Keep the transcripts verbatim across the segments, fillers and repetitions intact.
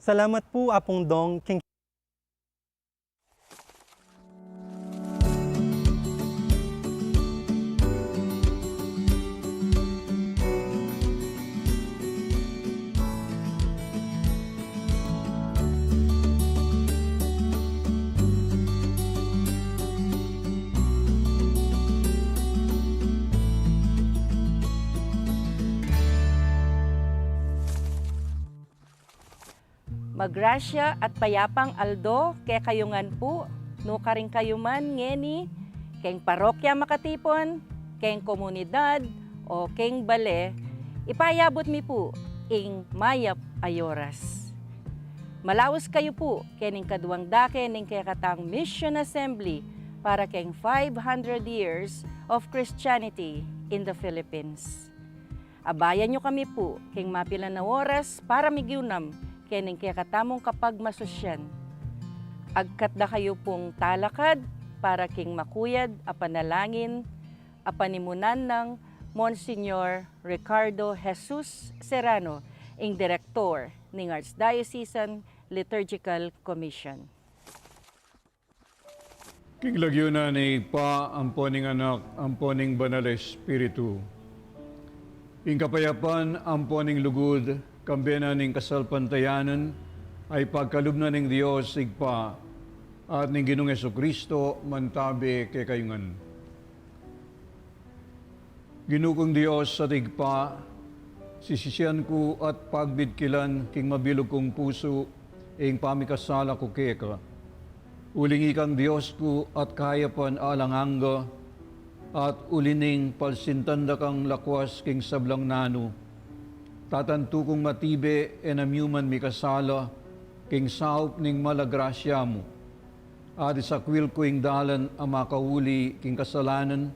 Salamat pu, Apung Dong, king Magrasya at payapang aldo kekayu ngan pu, nu karin kayu man ngeni, keng parokya makatipun, keng komunidad, o keng bale, ipayabut mi pu ing mayap a oras. Malaus kayu pu keng kaduang dake ning kekatang Mission Assembly para keng five hundred years of Christianity in the Philippines. Abayan yu kami pu keng mapilan a oras para migiunam keng kekatamung kapagmasusyan. Agkat da kayu pung talakad para keng makuyad a panalangin a panimunan nang Monsignor Ricardo Jesus Serrano, ing direktor ning Archdiocesan Liturgical Commission. King lagyu na ning Ibpa, ampo ning Anak, ampo ning Banal a Espiritu. Ing kapayapan, ampo ning lugud, kambe na ning kasalpantayanan, ipagkalub na ning Dios Ibpa, at ning Ginung Jesucristo, mantabe kekayu ngan. Ginu kung Dios at Ibpa, sisisian ku at pagbidkilan king mabilug kung pusu ing pamikasala ku keka. Uling ikang Dios ku at kayapan alang angga, at uli ning palsintan da kang lakwas king sablang nanu, tatantu kung matibe e na miuman mikasala king saup ning mal a grasya mu. At isakwil ku ing dalan a makauli king kasalanan,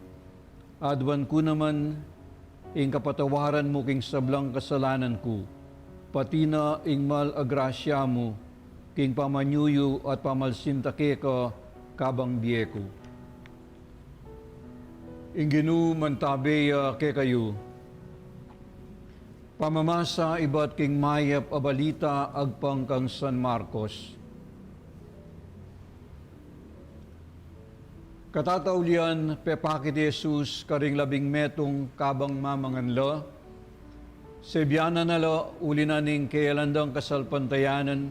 aduan ku naman ing kapatawaran mu king sablang kasalanan ku, pati na ing mal a grasya mu king pamanyuyu at pamalsinta keka kabang bie ku. Ing Ginu mantabe ya kekayu. Pamamasa ibat king Mayap a Balita agpang kang San Marcos. Katataulian, pepakit i Jesus karing labing metung kabang mamangan la, sebianan na la uli na ning keyalan dang kasalpantayanan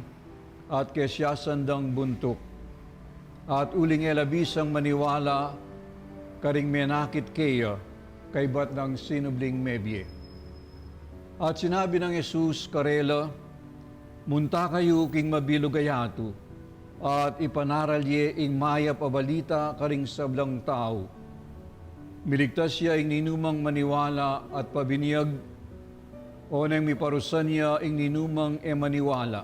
at kesiasan dang buntuk, at uling e la bisang maniwala karing menakit keya, kaybat nang sinubling mebie. At sinabi nang Jesus karela, Munta kayu king mabilug a yatu, at ipanaral ye ing Mayap a Balita karing sablang tau. Miligtas ya ing ninumang maniwala at pabiniag, o neng miparusan ya ing ninumang e maniwala.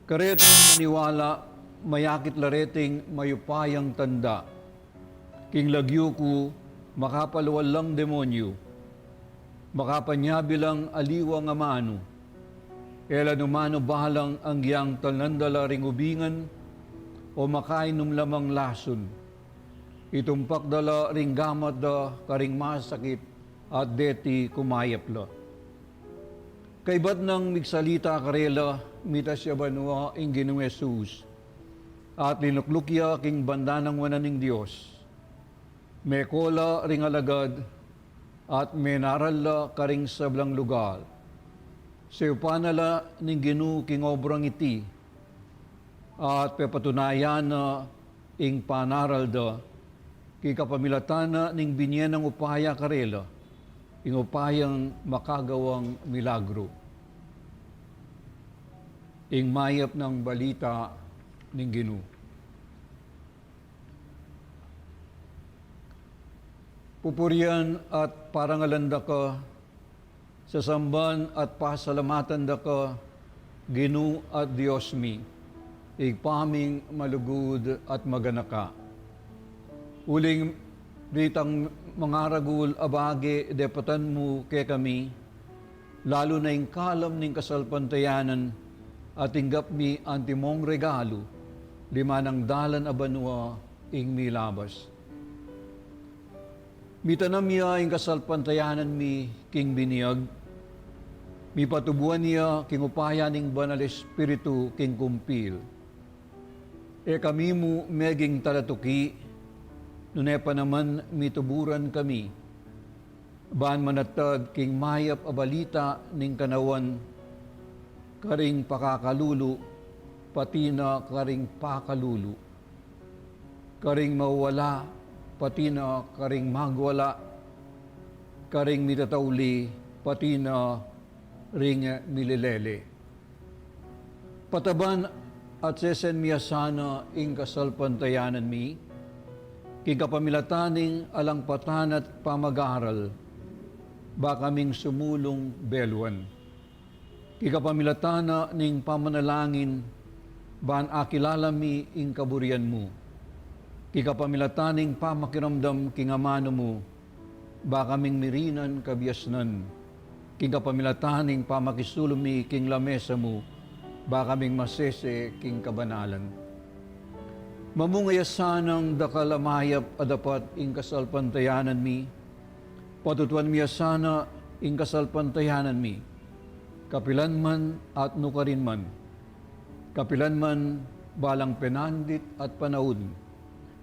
Karetang maniwala, mayakit la reting mayupayang tanda. King lagyu ku, makapalual lang demonyu, makapanyabi lang aliwang amanu, e la numanu balang anggyang talnan da la ring ubingan, o makainum la mang lasun. Itumpak da la ring gamat da karing masakit, at deti kumayap la. Kaybat nang migsalita karela, mitas ya banua ing Ginung Jesus, at linukluk ya king banda nang wanan ning Dios. Meko la ring alagad, at menaral la karing sablang lugal. Seupan na la ning Ginu king obrang iti, at pepatunayan na ing panaral da, king kapamilatan na ning binie nang upaya karela, ing upayang makagawang milagru. Ing Mayap a Balita ning Ginu. Pupurian at parangalan da ka, sasamban at pasalamatan da ka, Ginu at Dios mi, Ibpa ming malugud at maganaka. Uling ritang mangaragul a bage depatan mu kekami, lalu na ing kalam ning kasalpantayanan, at tinggap mi antimong regalu, limanang dalan a banua ing milabas. Mitanam ya ing kasalpantayanan mi king biniag, Mipatubuan ya king upaya ning Banal Espiritu king kumpil. E kami mu meging talatuki, nune pa naman mituburan kami, ban manatag king mayap a balita ning kanawan, karing pakakalulu, pati na karing pakalulu, karing mawala, pati na karing magwala, karing mitatauli, pati na ring mililele. Pataban at sesen mi ya sana ing kasalpantayanan mi, king kapamilatan ning alangpatan at pamagaral, ba kaming sumulung beluan. King kapamilatan na ning pamanalangin, ban akilala mi ing kaburian mu. King kapamilatan ning pamakiramdam king amanu mu, ba kaming mirinan kabiasnan. King kapamilatan ning pamakisulung mi king lamesa mu, ba kaming masese king kabanalan. Mamunga ya sanang dakal a mayap a dapat ing kasalpantayanan mi, patutuan mi ya sana ing kasalpantayanan mi, kapilan man at nukarin man, kapilan man balang penandit at panaun,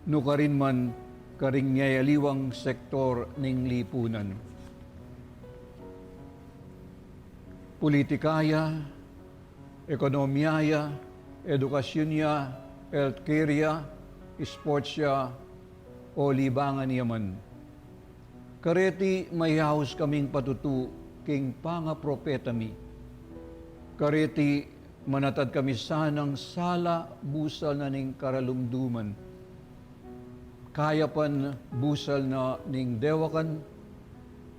nukarin man karing miyayaliwang sektor ning lipunan. Politika ya, ekonomiya ya, edukasyun ya, healthcare ya, sports ya, o libangan ya man. Kareti mayaus kaming patutu king pangapropeta mi. Kareti manatad kami sanang sala busal na ning karalumduman, kayapan busal na ning dewakan,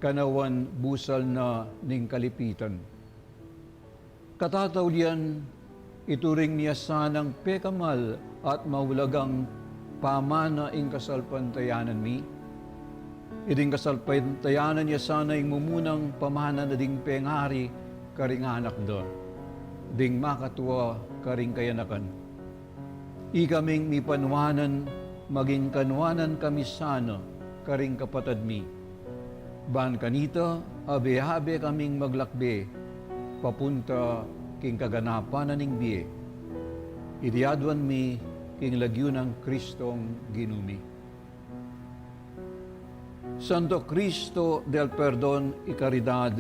kanawan busal na ning kalipitan. Katataulian, ituring mi ya sanang pekamal at maulagang pamana ing kasalpantayanan mi. Iding kasalpantayanan ya sana ing mumunang pamana na ding pengari karing anak da, ding makatua karing kayanakan. Ikaming mipanuanan, maging kanuanan kami sana karing kapatad mi. Ban kanita, abe-abe kaming maglakbe papunta king kaganapan na ning bie. Iti aduan mi king lagyu nang Kristong Ginu mi. Santo Cristo del Perdon y Caridad,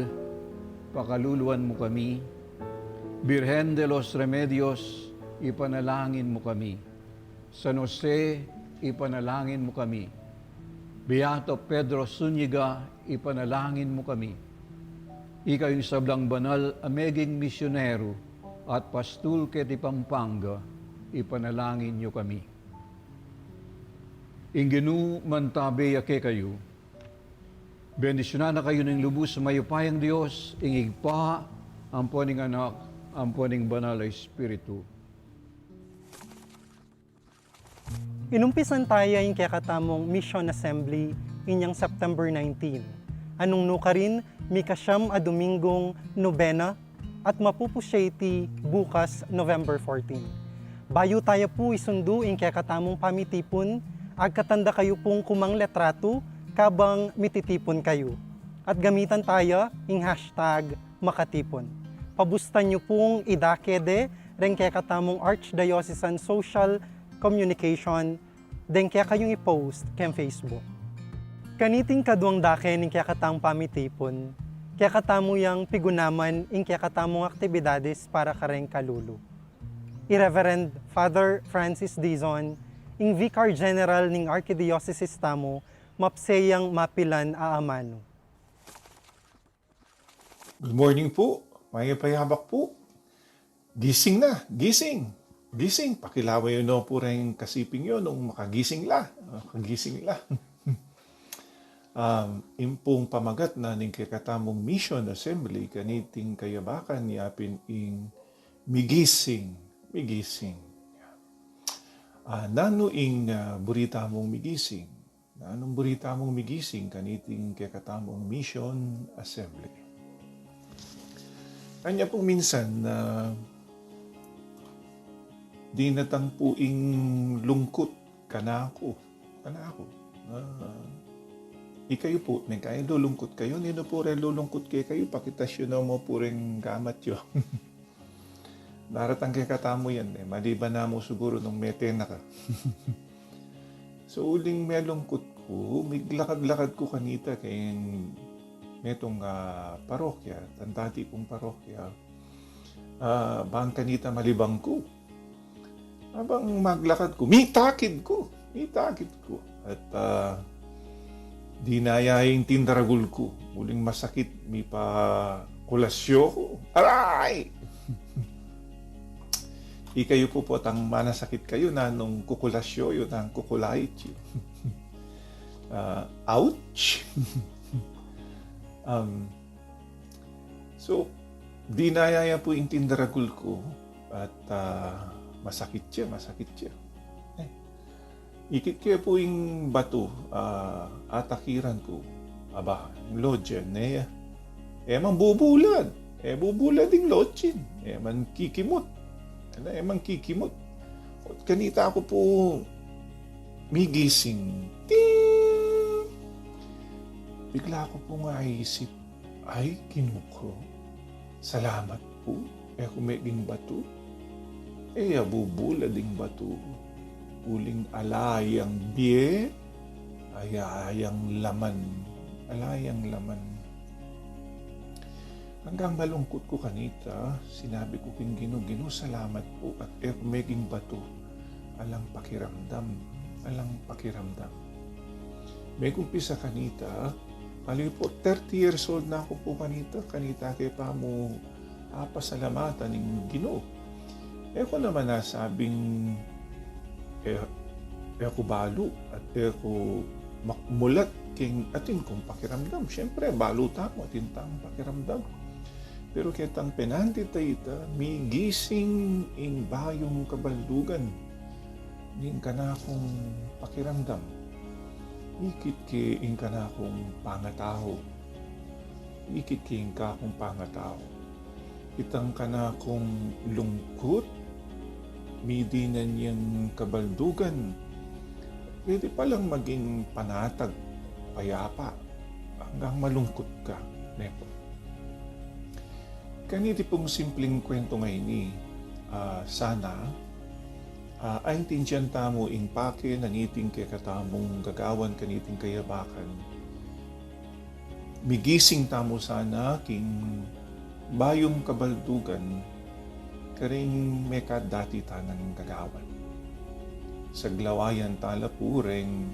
pakaluluan mu kami. Birhen de los Remedios, ipanalangin mu kami. San Jose, ipanalangin mu kami. Beato Pedro Zuniga, ipanalangin mu kami. Ika ing sablang banal a meging misyonero at pastul keti Pampanga, ipanalangin yu kami. Ing Ginu mantabe ya kekayu. Bendisyunan na kayu ning lubus mayupayang Dios, ing Ibpa, ampo ning Anak, ampo ning Banal a Espiritu. Inumpisan taya ing kekatamung Mission Assembly inyang September nineteen. Anung nukarin, mikasyam a Dominggung Nobena at mapupus ya iti bukas, November fourteen. Bayu taya pu isundu ing kekatamung pamitipun, agkatan da kayu pung kumang letratu kabang mititipun kayu. At gamitan taya ing hashtag makatipun. Pabustan yu pung idake de reng kekatamung Archdiocesan Social Communication deng kekayung i-post keng Facebook. Kaniting kaduang dake ning kekatang pamitipun, kekatamu yang pigunaman ing kekatamung aktibidades para kareng kalulu. I Reverend Father Francis Dizon, ing Vicar General ning Archidiocesis tamu, mapse yang mapilan a amanu. Good morning pu. Mayap a yabak pu. Gising na, gising, gising. Pakilawan yu no pu reng kasiping yu nung makagising la, makagising la. Um, ing pung pamagat na ning kekatamung Mission Assembly kaniting kayabakan ya pin ing migising, migising. Ah, nanu ing, ah, buri tamung migising? Nanung buri tamung migising kaniting kekatamung Mission Assembly? Anya pung minsan na dinatang pu ing lungkut kanaku, kanaku. Ah, Ikayu pu, nung kaya lulungkut kayu, ninu pu reng lulungkut kekayu, pakitas yu no mu pu reng gamat yu. Daratang kekatamu yan, e. Maliban na mu siguru nung mete na ka. So, uling melungkut ku, miglakad-lakad ku kanita keng metung, ah, parokya, tang dati kung parokya. Ah, bang kanita malibang ku. Abang maglakad ku, mitakid ku, mitakid ku. At, ah, dinaya ing tindaragul ku, uling masakit, mipakulasyo ku. Aray! Ikayu pu, potang manasakit kayu, nanung kukulasyo yu, nanung kukulait yu. Ah, ouch! Um, so, dinaya ya pu ing tindaragul ku at, ah, masakit ya, masakit ya. E, ikit ke pu ing batu, ah, atakiran ku. Aba, ing lotsin, e, e man bubulad. E bubulad ing lotsin. E man kikimut. Ala, e man kikimut. Kanita ku pu migising. Ting! Bigla ku pung aisip, "Ay, Ginu ku, salamat pu, e ku meging batu. E ya bubulad ing batu. Uling ala yang bie, ala yang laman, ala yang laman." Anggang malungkut ku kanita, sinabi ku king Ginu, "Ginu, salamat pu, at e ku meging batu. Alang pakiramdam, alang pakiramdam." Megumpisa kanita, ali pu, thirty years old na ku pu kanita, kanita ke pa mu apasalamatan ing Ginu. E ku naman nasabing, e, e ku balu, at e ku mak-, mulat king atin kung pakiramdam. Siyempre, balu tamu, atin tamung pakiramdam. Pero ketang penandi ta ita, migising ing bayung kabaldugan ning kanakung pakiramdam. Ikit ke ing kanakung pangatau. Ikit ke ing kakung pangatau. Itang kanakung lungkut, midinan yang kabaldugan, pwede palang maging panatag, payapa, anggang malungkut ka, ne pu. Kaniti pung simpleng kwento ngeni, ah, sana, ah, aintindian tamu ing pake na niting kekatamung gagawan kaniting kayabakan. Migising tamu sana king bayung kabaldugan karing mekadati tanang gagawan. Saglawayan tala pu reng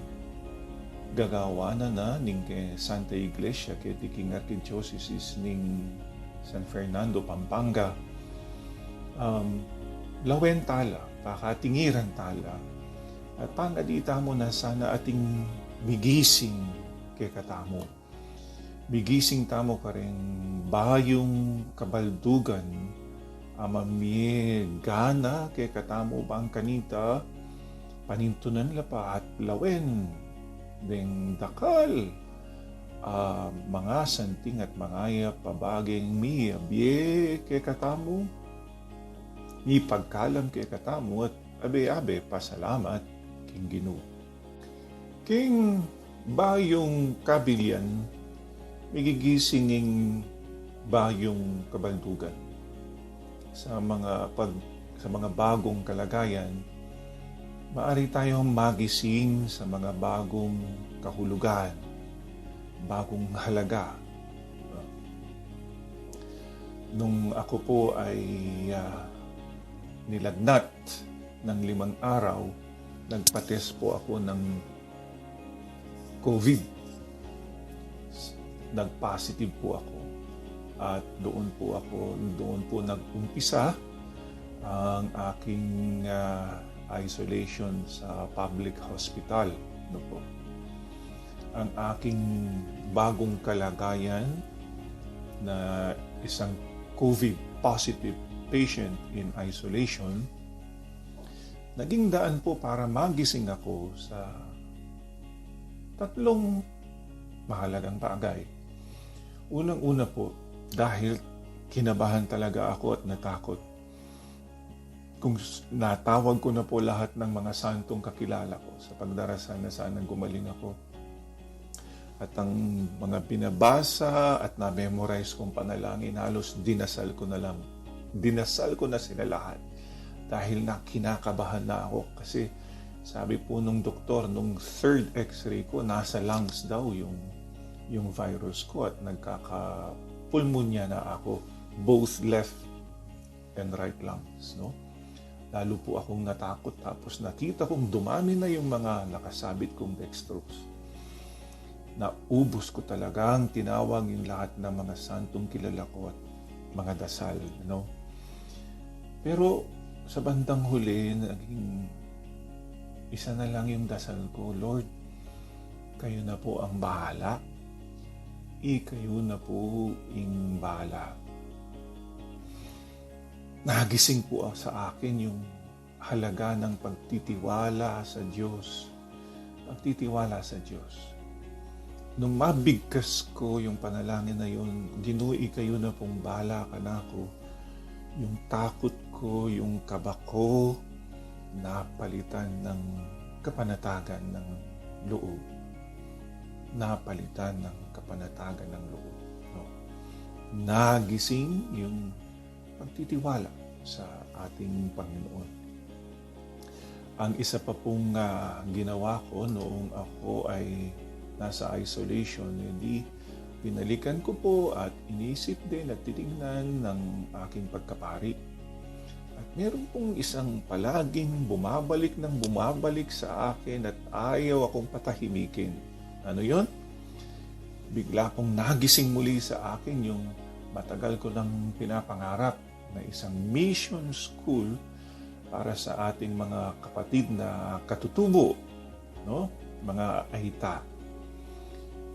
gagawan na ning ke Santa Iglesia keti king Arkidiocese ning San Fernando, Pampanga. Um, lawen tala, pakatingiran tala. At pangadi tamu na sana ating migising kekatamu. Migising tamu karing bayung kabaldugan a mamie gana kekatamu bang kanita panintunan la pa at lawen deng dakal a mangasanting at mangayap a bageng mie bie kekatamu, mipagkalam kekatamu at abe-abe pasalamat king Ginu. King bayung kabilian, migigising ing bayung kabaldugan. Sa mga pag-, sa mga bagong kalagayan, maari tayong magising sa mga bagong kahulugan, bagong halaga. Nung ako po ay, ah, nilagnat ng limang araw, nagpa-test po ako ng COVID. Nag-positive po ako. At doon po ako, doon po nag-umpisa ang aking, ah, isolation sa public hospital. Ano po? Ang aking bagong kalagayan na isang COVID positive patient in isolation, naging daan po para magising ako sa tatlong mahalagang bagay. Unang-una po, dahil kinabahan talaga ako at natakot. Kung s-, natawag ko na po lahat ng mga santong kakilala ko sa pagdarasal na sanang gumaling ako. At ang mga binabasa at na-memorize kong panalangin, halos dinasal ko na lang. Dinasal ko na sila lahat. Dahil na kinakabahan na ako kasi sabi po nung doktor, nung third x-ray ko, nasa lungs daw yung, yung virus ko at nagkakapulmonya na ako, both left and right lungs, no? Lalo po akong natakot tapos nakita kong dumami na yung mga nakasabit kong dextrose. Naubos ko talagang tinawag yung lahat ng mga santong kilala ko at mga dasal, no? Pero sa bandang huli, naging isa na lang yung dasal ko, "Lord, kayo na po ang bahala. Ikayo na po yung bahala." Nagising po sa akin yung halaga ng pagtitiwala sa Diyos. Pagtitiwala sa Diyos. Nung mabigkas ko yung panalangin na yun, "Ginoo, ikayo na pong bahala kanaku," yung takot ko, yung kaba ko, napalitan ng kapanatagan ng loob. Napalitan ng kapanatagan ng loob. No? Nagising yung pagtitiwala sa ating Panginoon. Ang isa pa pong, ah, ginawa ko noong ako ay nasa isolation, edi binalikan ko po at inisip din at tinignan ng aking pagkapari. At meron pong isang palaging bumabalik ng bumabalik sa akin at ayaw akong patahimikin. Ano yon? Bigla pong nagising muli sa akin yung matagal ko nang pinapangarap na isang mission school para sa ating mga kapatid na katutubo, no? Mga aita.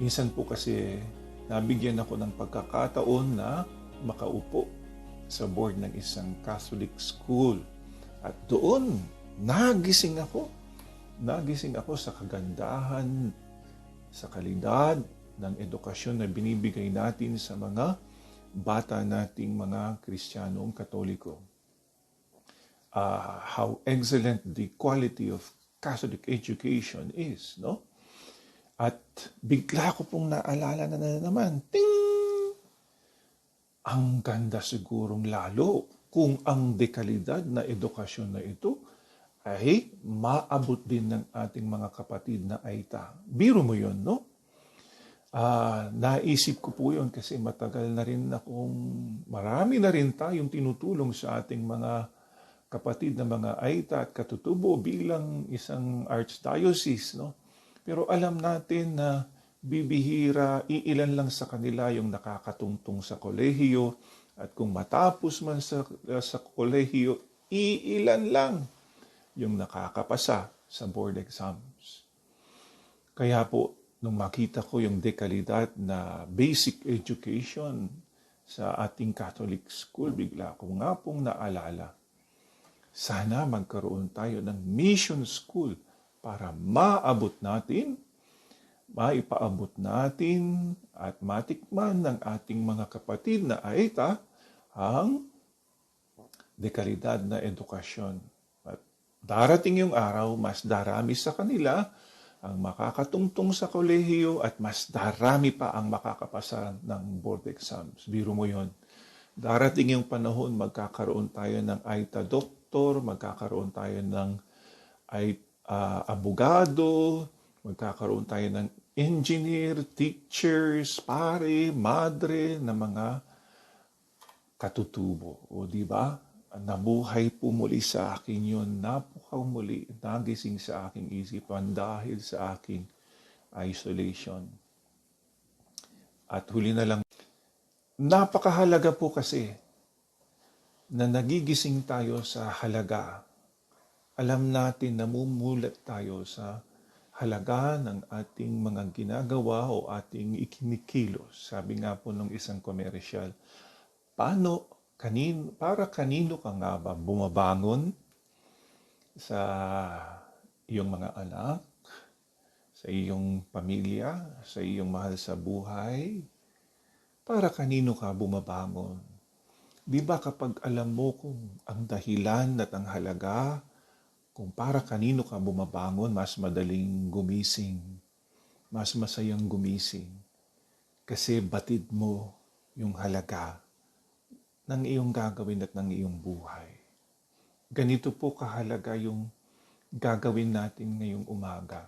Minsan po kasi nabigyan ako ng pagkakataon na makaupo sa board ng isang Catholic school. At doon, nagising ako. Nagising ako sa kagandahan, sa kalidad ng edukasyon na binibigay natin sa mga bata nating mga Kristiyanong Katoliko. Ah, how excellent the quality of Catholic education is, no? At bigla ko pong naalala na, na naman, ting! Ang ganda sigurong lalo kung ang dekalidad na edukasyon na ito ay maabot din ng ating mga kapatid na aita. Biro mo yun, no? Ah, naisip ko po yun kasi matagal na rin akong, marami na rin tayong tinutulong sa ating mga kapatid na mga aita at katutubo bilang isang archdiocese, no? Pero alam natin na bibihira, iilan lang sa kanila yung nakakatungtong sa kolehiyo, at kung matapos man sa, sa kolehiyo, iilan lang yung nakakapasa sa board exams. Kaya po, nung makita ko yung dekalidad na basic education sa ating Catholic school, bigla ko nga pong naalala, sana magkaroon tayo ng mission school para maabot natin, maipaabot natin, at matikman ng ating mga kapatid na aita ang dekalidad na edukasyon. At darating yung araw, mas darami sa kanila ang makakatungtong sa kolehiyo at mas darami pa ang makakapasa ng board exams. Biro mo yon. Darating yung panahon, magkakaroon tayo ng aita doktor, magkakaroon tayo ng ai-, ah, abogado, magkakaroon tayo ng engineer, teachers, pare, madre, na mga katutubo. O, di ba? Nabuhay po muli sa akin yun. Napaka muli, nagising sa aking isipan dahil sa aking isolation. At huli na lang, napakahalaga po kasi na nagigising tayo sa halaga. Alam natin, namumulat tayo sa halaga ng ating mga ginagawa o ating ikinikilos. Sabi nga po nung isang komersyal, "Paano, kanin-, para kanino ka nga ba bumabangon? Sa iyong mga anak, sa iyong pamilya, sa iyong mahal sa buhay? Para kanino ka bumabangon? Di ba kapag alam mo kung ang dahilan at ang halaga, kung para kanino ka bumabangon, mas madaling gumising?" mas masayang gumising kasi batid mo yung halaga ng iyong gagawin at ng iyong buhay. Ganito po kahalaga yung gagawin natin ngayong umaga,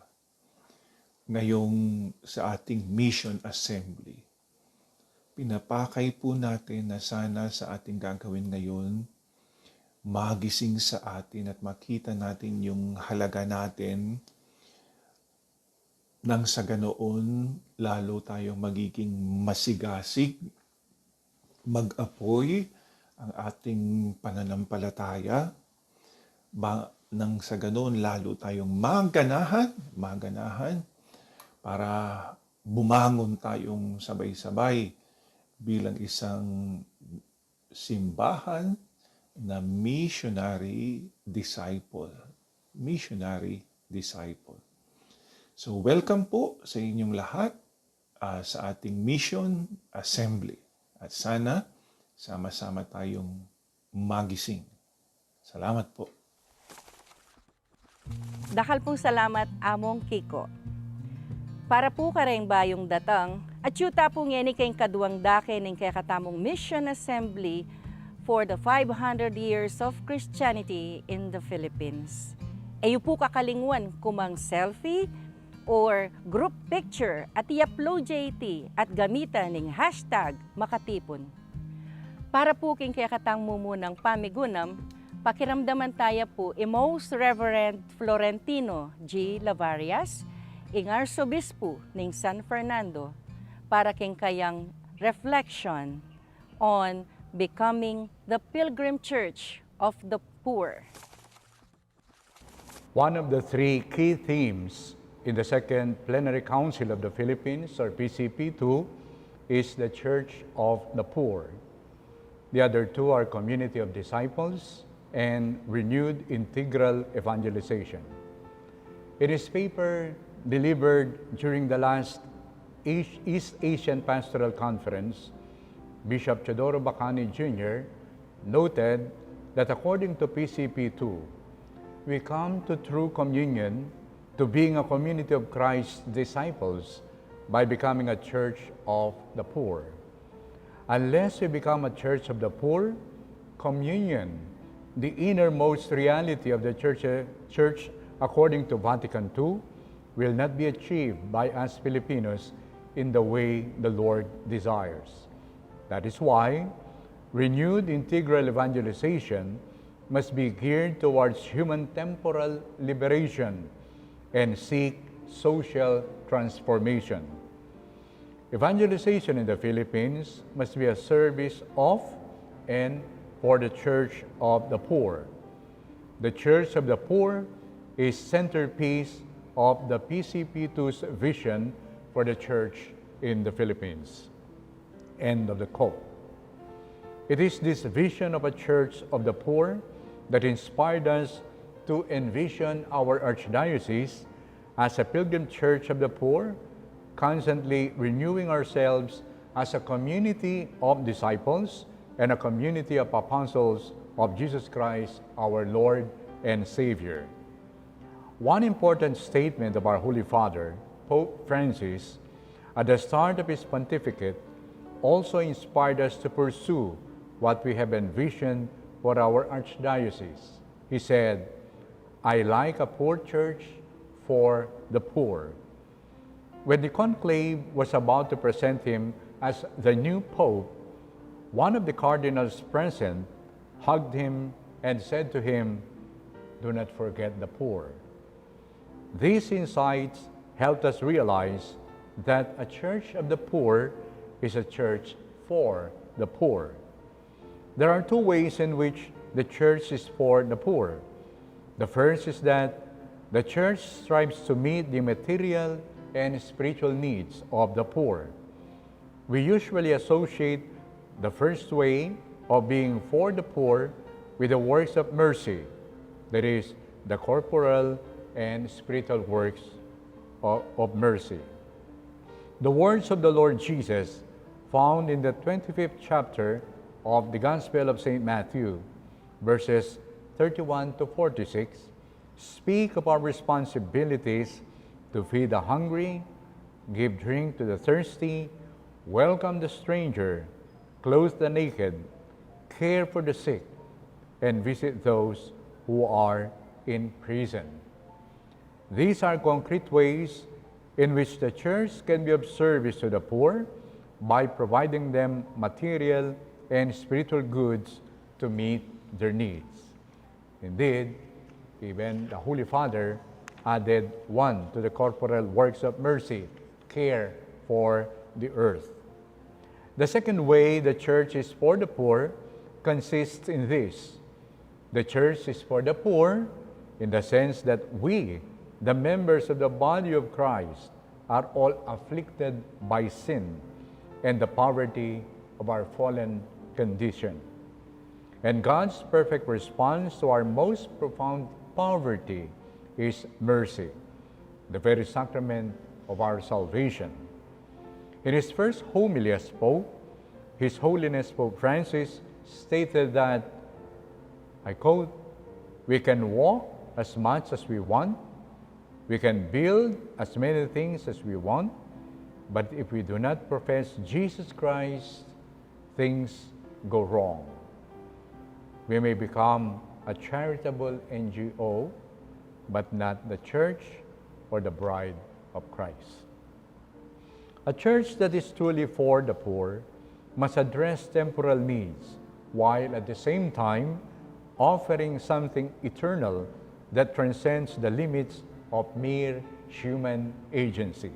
ngayong sa ating mission assembly. Pinapakay po natin na sana sa ating gagawin ngayon, magising sa atin at makita natin yung halaga natin. Nang sa ganoon, lalo tayong magiging masigasig, mag-apoy ang ating pananampalataya. Ba, nang sa ganoon, lalo tayong maganahan, maganahan para bumangon tayong sabay-sabay bilang isang simbahan na missionary disciple. Missionary disciple. So, welcome po sa inyong lahat, ah, sa ating mission assembly. At sana sama-sama tayong magising. Salamat po. Dakal pung salamat, Among Kiko. Para pu kareng bayung datang, atyu ta pu ngeni keng kaduang dake ning kekatamung Mission Assembly for the five hundred Years of Christianity in the Philippines. E yu pu kakalingwan kumang selfie or group picture at i-upload ya iti at gamitan ning hashtag Makatipon. Para pu king kekatang mumunang pamigunam, pakiramdaman taya pu i Most Reverend Florentino G. Lavarias, ing Arsobispo ning San Fernando, para king kayang reflection on becoming the Pilgrim Church of the Poor. One of the three key themes in the Second Plenary Council of the Philippines, or P C P two, is the Church of the Poor. The other two are Community of Disciples and Renewed Integral Evangelization. In his paper delivered during the last East Asian Pastoral Conference, Bishop Teodoro Bacani Junior noted that according to P C P two, we come to true communion, to being a community of Christ's disciples, by becoming a church of the poor. Unless we become a church of the poor, communion, the innermost reality of the church, church according to Vatican two, will not be achieved by us Filipinos in the way the Lord desires. That is why renewed integral evangelization must be geared towards human temporal liberation and seek social transformation. Evangelization in the Philippines must be a service of and for the Church of the Poor. The Church of the Poor is centerpiece of the P C P two's vision for the church in the Philippines. End of the quote. It is this vision of a church of the poor that inspired us to envision our archdiocese as a pilgrim church of the poor, constantly renewing ourselves as a community of disciples and a community of apostles of Jesus Christ, our Lord and Savior. One important statement of our Holy Father, Pope Francis, at the start of his pontificate, also inspired us to pursue what we have envisioned for our archdiocese. He said, "I like a poor church for the poor." When the conclave was about to present him as the new pope, one of the cardinals present hugged him and said to him, "Do not forget the poor." These insights helped us realize that a church of the poor is a church for the poor. There are two ways in which the church is for the poor. The first is that the church strives to meet the material and spiritual needs of the poor. We usually associate the first way of being for the poor with the works of mercy, that is, the corporal and spiritual works of, of mercy. The words of the Lord Jesus, found in the twenty-fifth chapter of the Gospel of Saint Matthew, verses thirty-one to forty-six, speak of our responsibilities to feed the hungry, give drink to the thirsty, welcome the stranger, clothe the naked, care for the sick, and visit those who are in prison. These are concrete ways in which the church can be of service to the poor by providing them material and spiritual goods to meet their needs. Indeed, even the Holy Father added one to the corporal works of mercy, care for the earth. The second way the church is for the poor consists in this. The church is for the poor in the sense that we, the members of the body of Christ, are all afflicted by sin and the poverty of our fallen condition. And God's perfect response to our most profound poverty is mercy, the very sacrament of our salvation. In his first homily as Pope, His Holiness Pope Francis stated that, I quote, "We can walk as much as we want, we can build as many things as we want, but if we do not profess Jesus Christ, things go wrong." We may become a charitable N G O, but not the church or the bride of Christ. A church that is truly for the poor must address temporal needs, while at the same time offering something eternal that transcends the limits of mere human agency.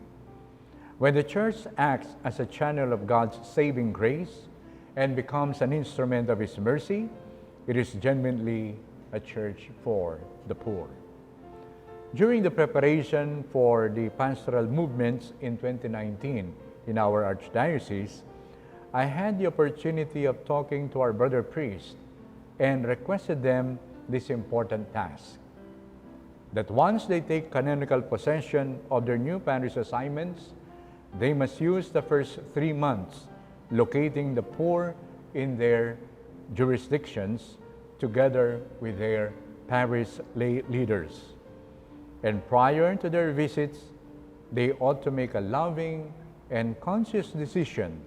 When the church acts as a channel of God's saving grace and becomes an instrument of His mercy, it is genuinely a church for the poor. During the preparation for the pastoral movements in twenty nineteen in our archdiocese, I had the opportunity of talking to our brother priests and requested them this important task, that once they take canonical possession of their new parish assignments, they must use the first three months locating the poor in their jurisdictions together with their parish lay leaders. And prior to their visits, they ought to make a loving and conscious decision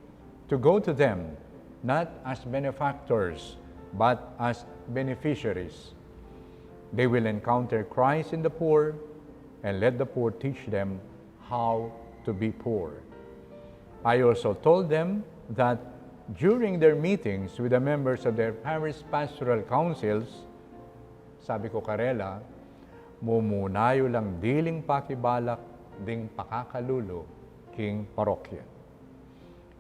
to go to them not as benefactors, but as beneficiaries. They will encounter Christ in the poor and let the poor teach them how to be poor. I also told them that during their meetings with the members of their parish pastoral councils, sabi ku karela, mumuna yu lang diling pakibalak ding pakakalulu king parokya.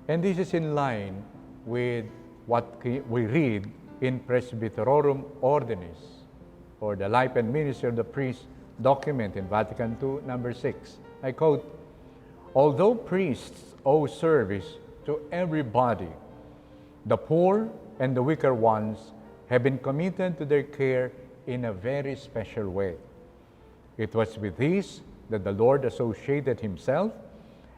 And this is in line with what ki-, we read in Presbyterorum Ordinis, or the Life and Ministry of the Priest document in Vatican two, number six. I quote, "Although priests owe service to everybody, the poor and the weaker ones have been committed to their care in a very special way. It was with these that the Lord associated Himself,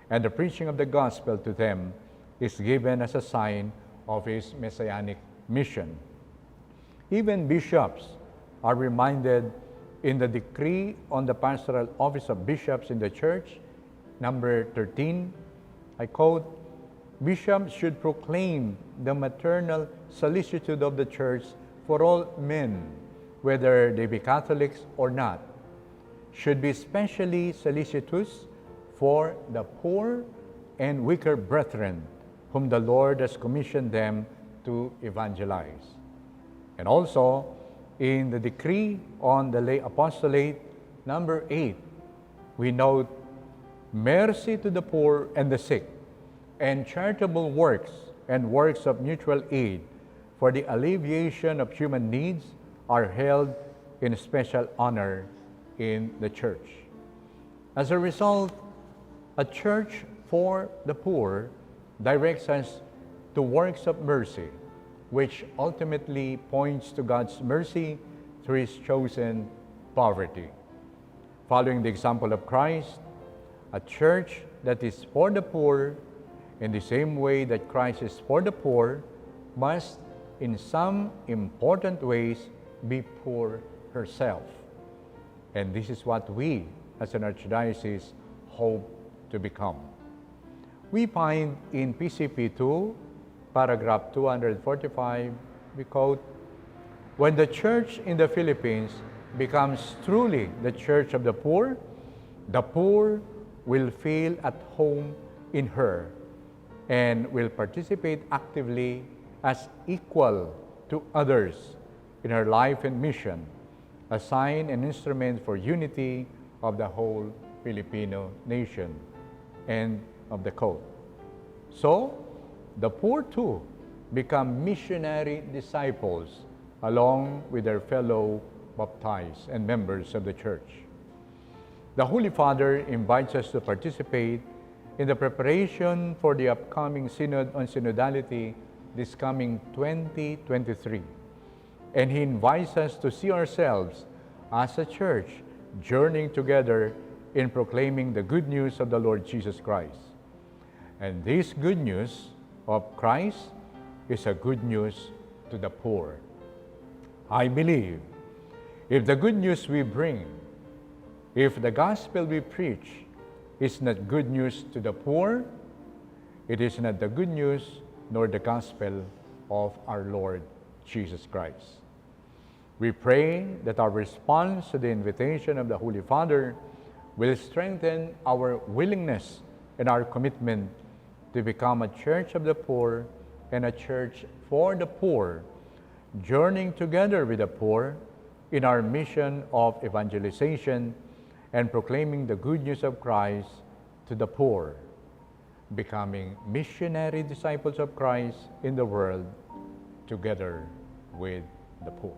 and the preaching of the gospel to them is given as a sign of His messianic mission." Even bishops are reminded in the decree on the pastoral office of bishops in the church, number thirteen, I quote, "Bishops should proclaim the maternal solicitude of the church for all men, whether they be Catholics or not, should be specially solicitous for the poor and weaker brethren whom the Lord has commissioned them to evangelize." And also, in the decree on the lay apostolate, number eight, we note, "Mercy to the poor and the sick, and charitable works and works of mutual aid for the alleviation of human needs are held in special honor in the church." As a result, a church for the poor directs us to works of mercy, which ultimately points to God's mercy through His chosen poverty. Following the example of Christ, a church that is for the poor, in the same way that Christ is for the poor, must, in some important ways, be poor herself. And this is what we, as an archdiocese, hope to become. We find in P C P two, paragraph two hundred forty-five, we quote, "When the church in the Philippines becomes truly the church of the poor, the poor will feel at home in her and will participate actively as equal to others in her life and mission, a sign and instrument for unity of the whole Filipino nation." End of the quote. So, the poor too become missionary disciples along with their fellow baptized and members of the church. The Holy Father invites us to participate in the preparation for the upcoming Synod on Synodality this coming twenty twenty-three. And he invites us to see ourselves as a church journeying together in proclaiming the good news of the Lord Jesus Christ. And this good news of Christ is a good news to the poor. I believe if the good news we bring, if the gospel we preach is not good news to the poor, it is not the good news nor the gospel of our Lord Jesus Christ. We pray that our response to the invitation of the Holy Father will strengthen our willingness and our commitment to become a church of the poor and a church for the poor, journeying together with the poor in our mission of evangelization and proclaiming the good news of Christ to the poor, becoming missionary disciples of Christ in the world together with the poor.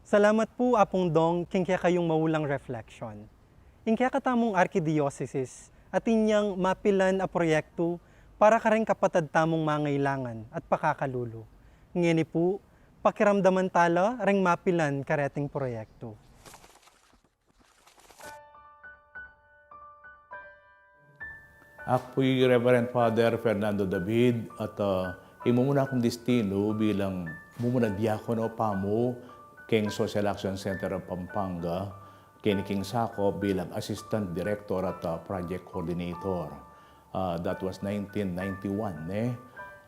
Salamat pu, Apung Dong, king kekayung maulang reflection. Ing kekatamung arkidiosesis, atin yang mapilan a proyektu para kareng kapatad tamung mangailangan at pakakalulu. Ngeni pu, pakiramdaman tala reng mapilan kareting proyektu. Aku pu i Reverend Father Fernando David at, ah, ing mumuna kung destinu bilang mumuna diakono pamu keng Social Action Center of Pampanga, keni king sakop bilang Assistant Director at, ah, Project Coordinator. Ah, that was nineteen ninety-one, ne?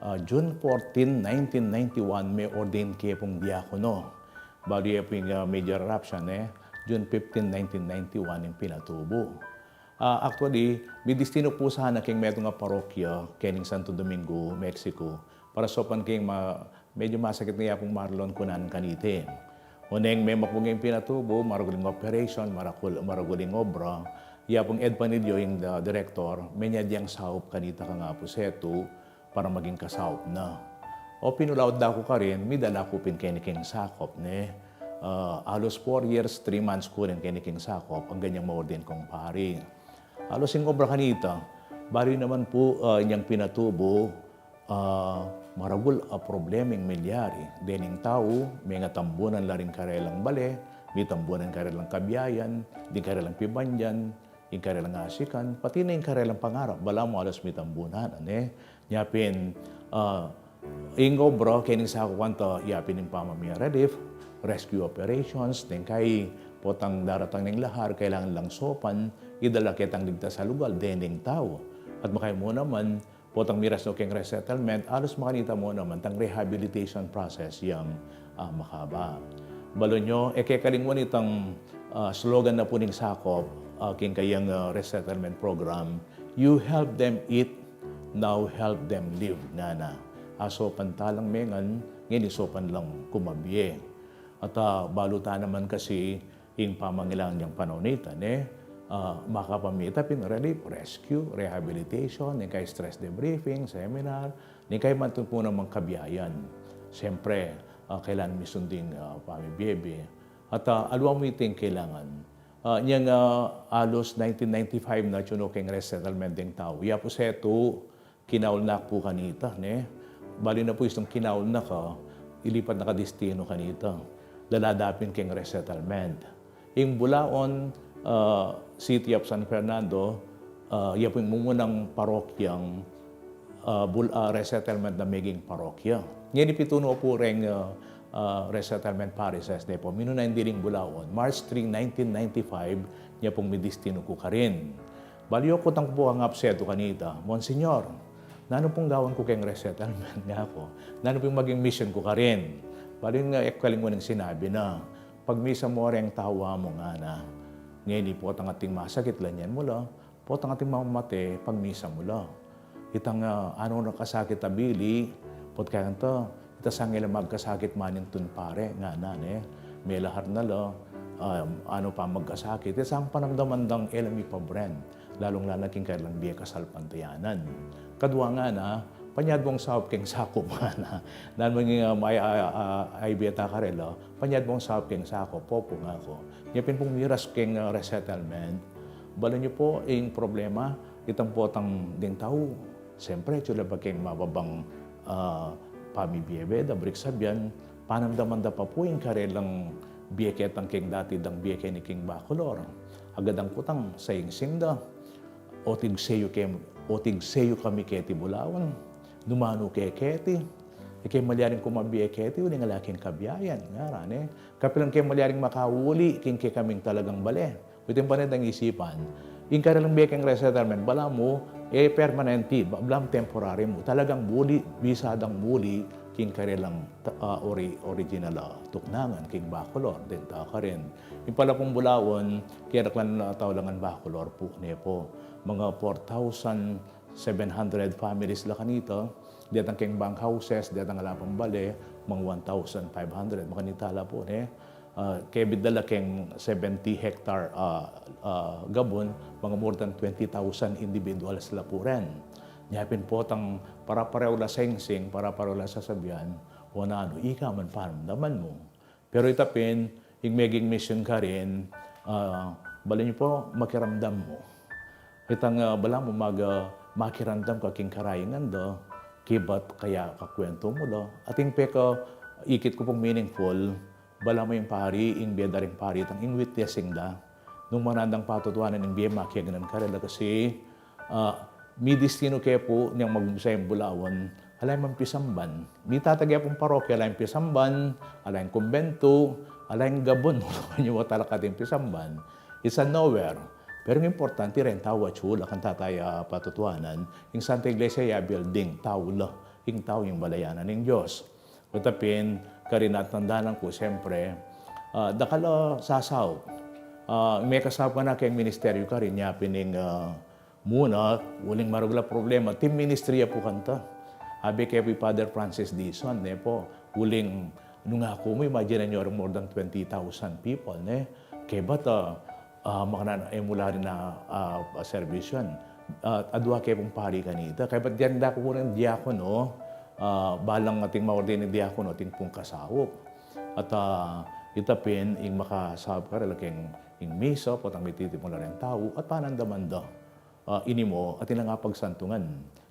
Ah, June fourteen, nineteen ninety-one, me-ordain ke pung diakono. Balu ye pu ing, ah, major eruption, ne? June fifteen, nineteen ninety-one, ing pinatubu. Ah, actually, midistinu pu sana keng metung a parokya, kening Santo Domingo, Mexico, para saupan keng ma-, medyu masakit ne ya pung marlon kunan kaniti. Oneng memakung ing pinatubu, maragul ing operation, maragul, maragul ing obra, ya pung Ed Panilio ing, ah, direktor, menya diyang saup kanita kang Apu Setu para maging kasaup na. O pinulaud da ku karin, midala ku pin keni king sakop, ne? Ah, alos four years, three months ku rin keni king sakop, anggang yang ma-ordain kung pari. Alos ing obra kanita, bari naman pu, ah, inyang pinatubu, ah, maragul a problema ing milyari. Dening tau, mengatambunan la ring karelang bale, mitambunan karelang kabiayan, ding karelang pibandian, ing karelang asikan, pati na ing karelang pangarap, balamu alos mitambunan, ne? Nya pin, ah, Ing obra keni sakupan ta yapin ing pamamie relief, rescue operations, deng kai potang daratang ning lahar, kailangan lang sopan, idala ketang ligtas a lugal, deng tau. At makaimu naman, potang miras no keng resettlement, alus makanita mu naman tang rehabilitation process yang, ah, makaba. Balu nyo, e ke kalinguan itang, ah, slogan na pu ning sakup, ah, keng kayang, ah, resettlement program, "You help them eat, now help them live," ngana. Asopan ta lang mengan, ngeni sopan lang kumabie. At, ah, balu ta naman kasi ing pamangailangan yang panaun a ita, ne? Ah, makapamita pin relief, rescue, rehabilitation, ning kai stress debriefing, seminar, ning kai mantun pu namang kabiayan. Siyempre, ah, kailangan misundu ing, ah, pamibiebe. At, ah, aliwa mu iti ing kailangan. Ah, nyang, ah, alus nineteen ninety-five na atyu no keng resettlement deng tau. Ya pu setu, kinaul na ku pu kanita, ne? Bali na pu istung kinaul na ka, ilipat na ka destino kanita. Lalabe pin keng resettlement. Ing Bulaon, ah, City of San Fernando, ah, ya pu ing mumunang parokyang, ah, Bul-, ah, resettlement na meging parokya. Ngeni pitu no pu reng, ah, ah, resettlement parishes, ne pu. Minuna ing diling Bulaon, March three, nineteen ninety-five, nya pung midestino ku karin. Bali, kutang ku pu kang apsetu kanita, "Monsignor, nanu pung gawan ku keng resettlement?" nga ku. "Nanu pung maging mission ku karin?" Bali, e ku kalinguan ing sinabi na, "Pagmisa mu reng tau mu," ngana. "Ngeni potang ating masakit, lanyan mu la. Potang ating mamate, pagmisa mu la. Itang, ah, anu na kasakit a bili, potang kaya kanta, ita sangila magkasakit manintun pare," ngana, ne? Melahar na la, ah, anu pa magkasakit, ita sang panamdaman dang e la mipabren, lalung-lalu na king karelang bie kasalpantayanan. Kadua ngana, "Panyad mung saup keng sakup," ngana. Nanu mu ing, ah, ay, ay, ay, ay bie ta karela, "Panyad mung saup keng sakup." "Opu," nga ku. Nya pin pung miras keng, ah, resettlement. Balu nyo pu, ing problema, itang potang deng tau, siyempre, atyu la pa keng mababang, ah, pamibiebe da, buri king sabian, panamdaman da pa pu ing karelang bie ketang keng dati dang bie keni king Bacolor. Agad dang kutang, saingsing da, "Otig seyu ke-, otig seyu kami keti Bulaon, nu ma nu ke keti, e ke malyaring kumabie keti, uling ala keng kabiayan," ngara, ne? "Kapilan ke malyaring makauli king kekaming talagang bale?" Iti ing pane dang isipan, ing karelang bie keng resettlement, balamu, e permanente, ba-, balamu temporary mu. Talagang buli, bisa dang buli, king karelang ta-, ah, ori-, original, ah, tuknangan, king Bacolor, deng tau karin. Ing pala pung Bulaon, kaya daklan, ah, tau la ngan Bacolor pu, ne pu. Mga four thousand seven hundred families la kanita, detang keng bunkhouses, detang ala pang bale, mga one thousand five hundred, makanita la pu, ne? Ah, kebit da la keng seventy hectare, ah, ah, gabun, mga more than twenty thousand individuals la pu ren. Nya pin potang pare-parehu la saingsing, pare-parehu la sasabian, o nanu, ika man panamdaman mu. Pero ita pin, ing meging mission karin, ah, balu nyo pu, makiramdam mu. Itang, ah, balamu mag-, ah, makiramdam ka king karaingan da, kebat kaya kakwentu mu la. Atin pekaikit ku pung meaningful, balamu ing pari, ing bie da ring pari, itang ing witnessing da. Nung manandang patutuanan ing bie makiagnan karela kasi, ah, midestino ke pu nyang mag-umpisa ing Bulaon, ala yang pisamban. Mitatag ya pung parokya, ala yang pisamban, ala yang kumbentu, ala yang gabun, nung yu talakad ing pisamban. It's a nowhere. Pero ing importante reng tau atyu la kang tataya patutuanan, ing Santa Iglesia ya building, tau la, ing tau ing balayanan ning Dios. Ita pin, karin atandanan ku, siyempre, ah, dakal a sasaup. Ah, mekasaup ka na keng ministeryu karin, nya pin ing, ah, muna, uling maragul a problema, team ministry ya pu kanta. Abe ke pu i Father Francis Dizon, ne pu, uling, nung aku mu, imagine nyo, more than twenty thousand people, ne? Kebat, ah, ah, makananu, e mu la rin a, ah, serbisyu yan. Ah, adua ke pung pari kanita. Kebat dian da ku pu ring diakono, ah, balang ating maordinang diakono, atin pung kasaup. At, ah, ita pin, ing makasaup karela keng ing misa, potang mititipun la reng tau, at panandaman da. Ah, ini mu, atin lang a pagsantungan.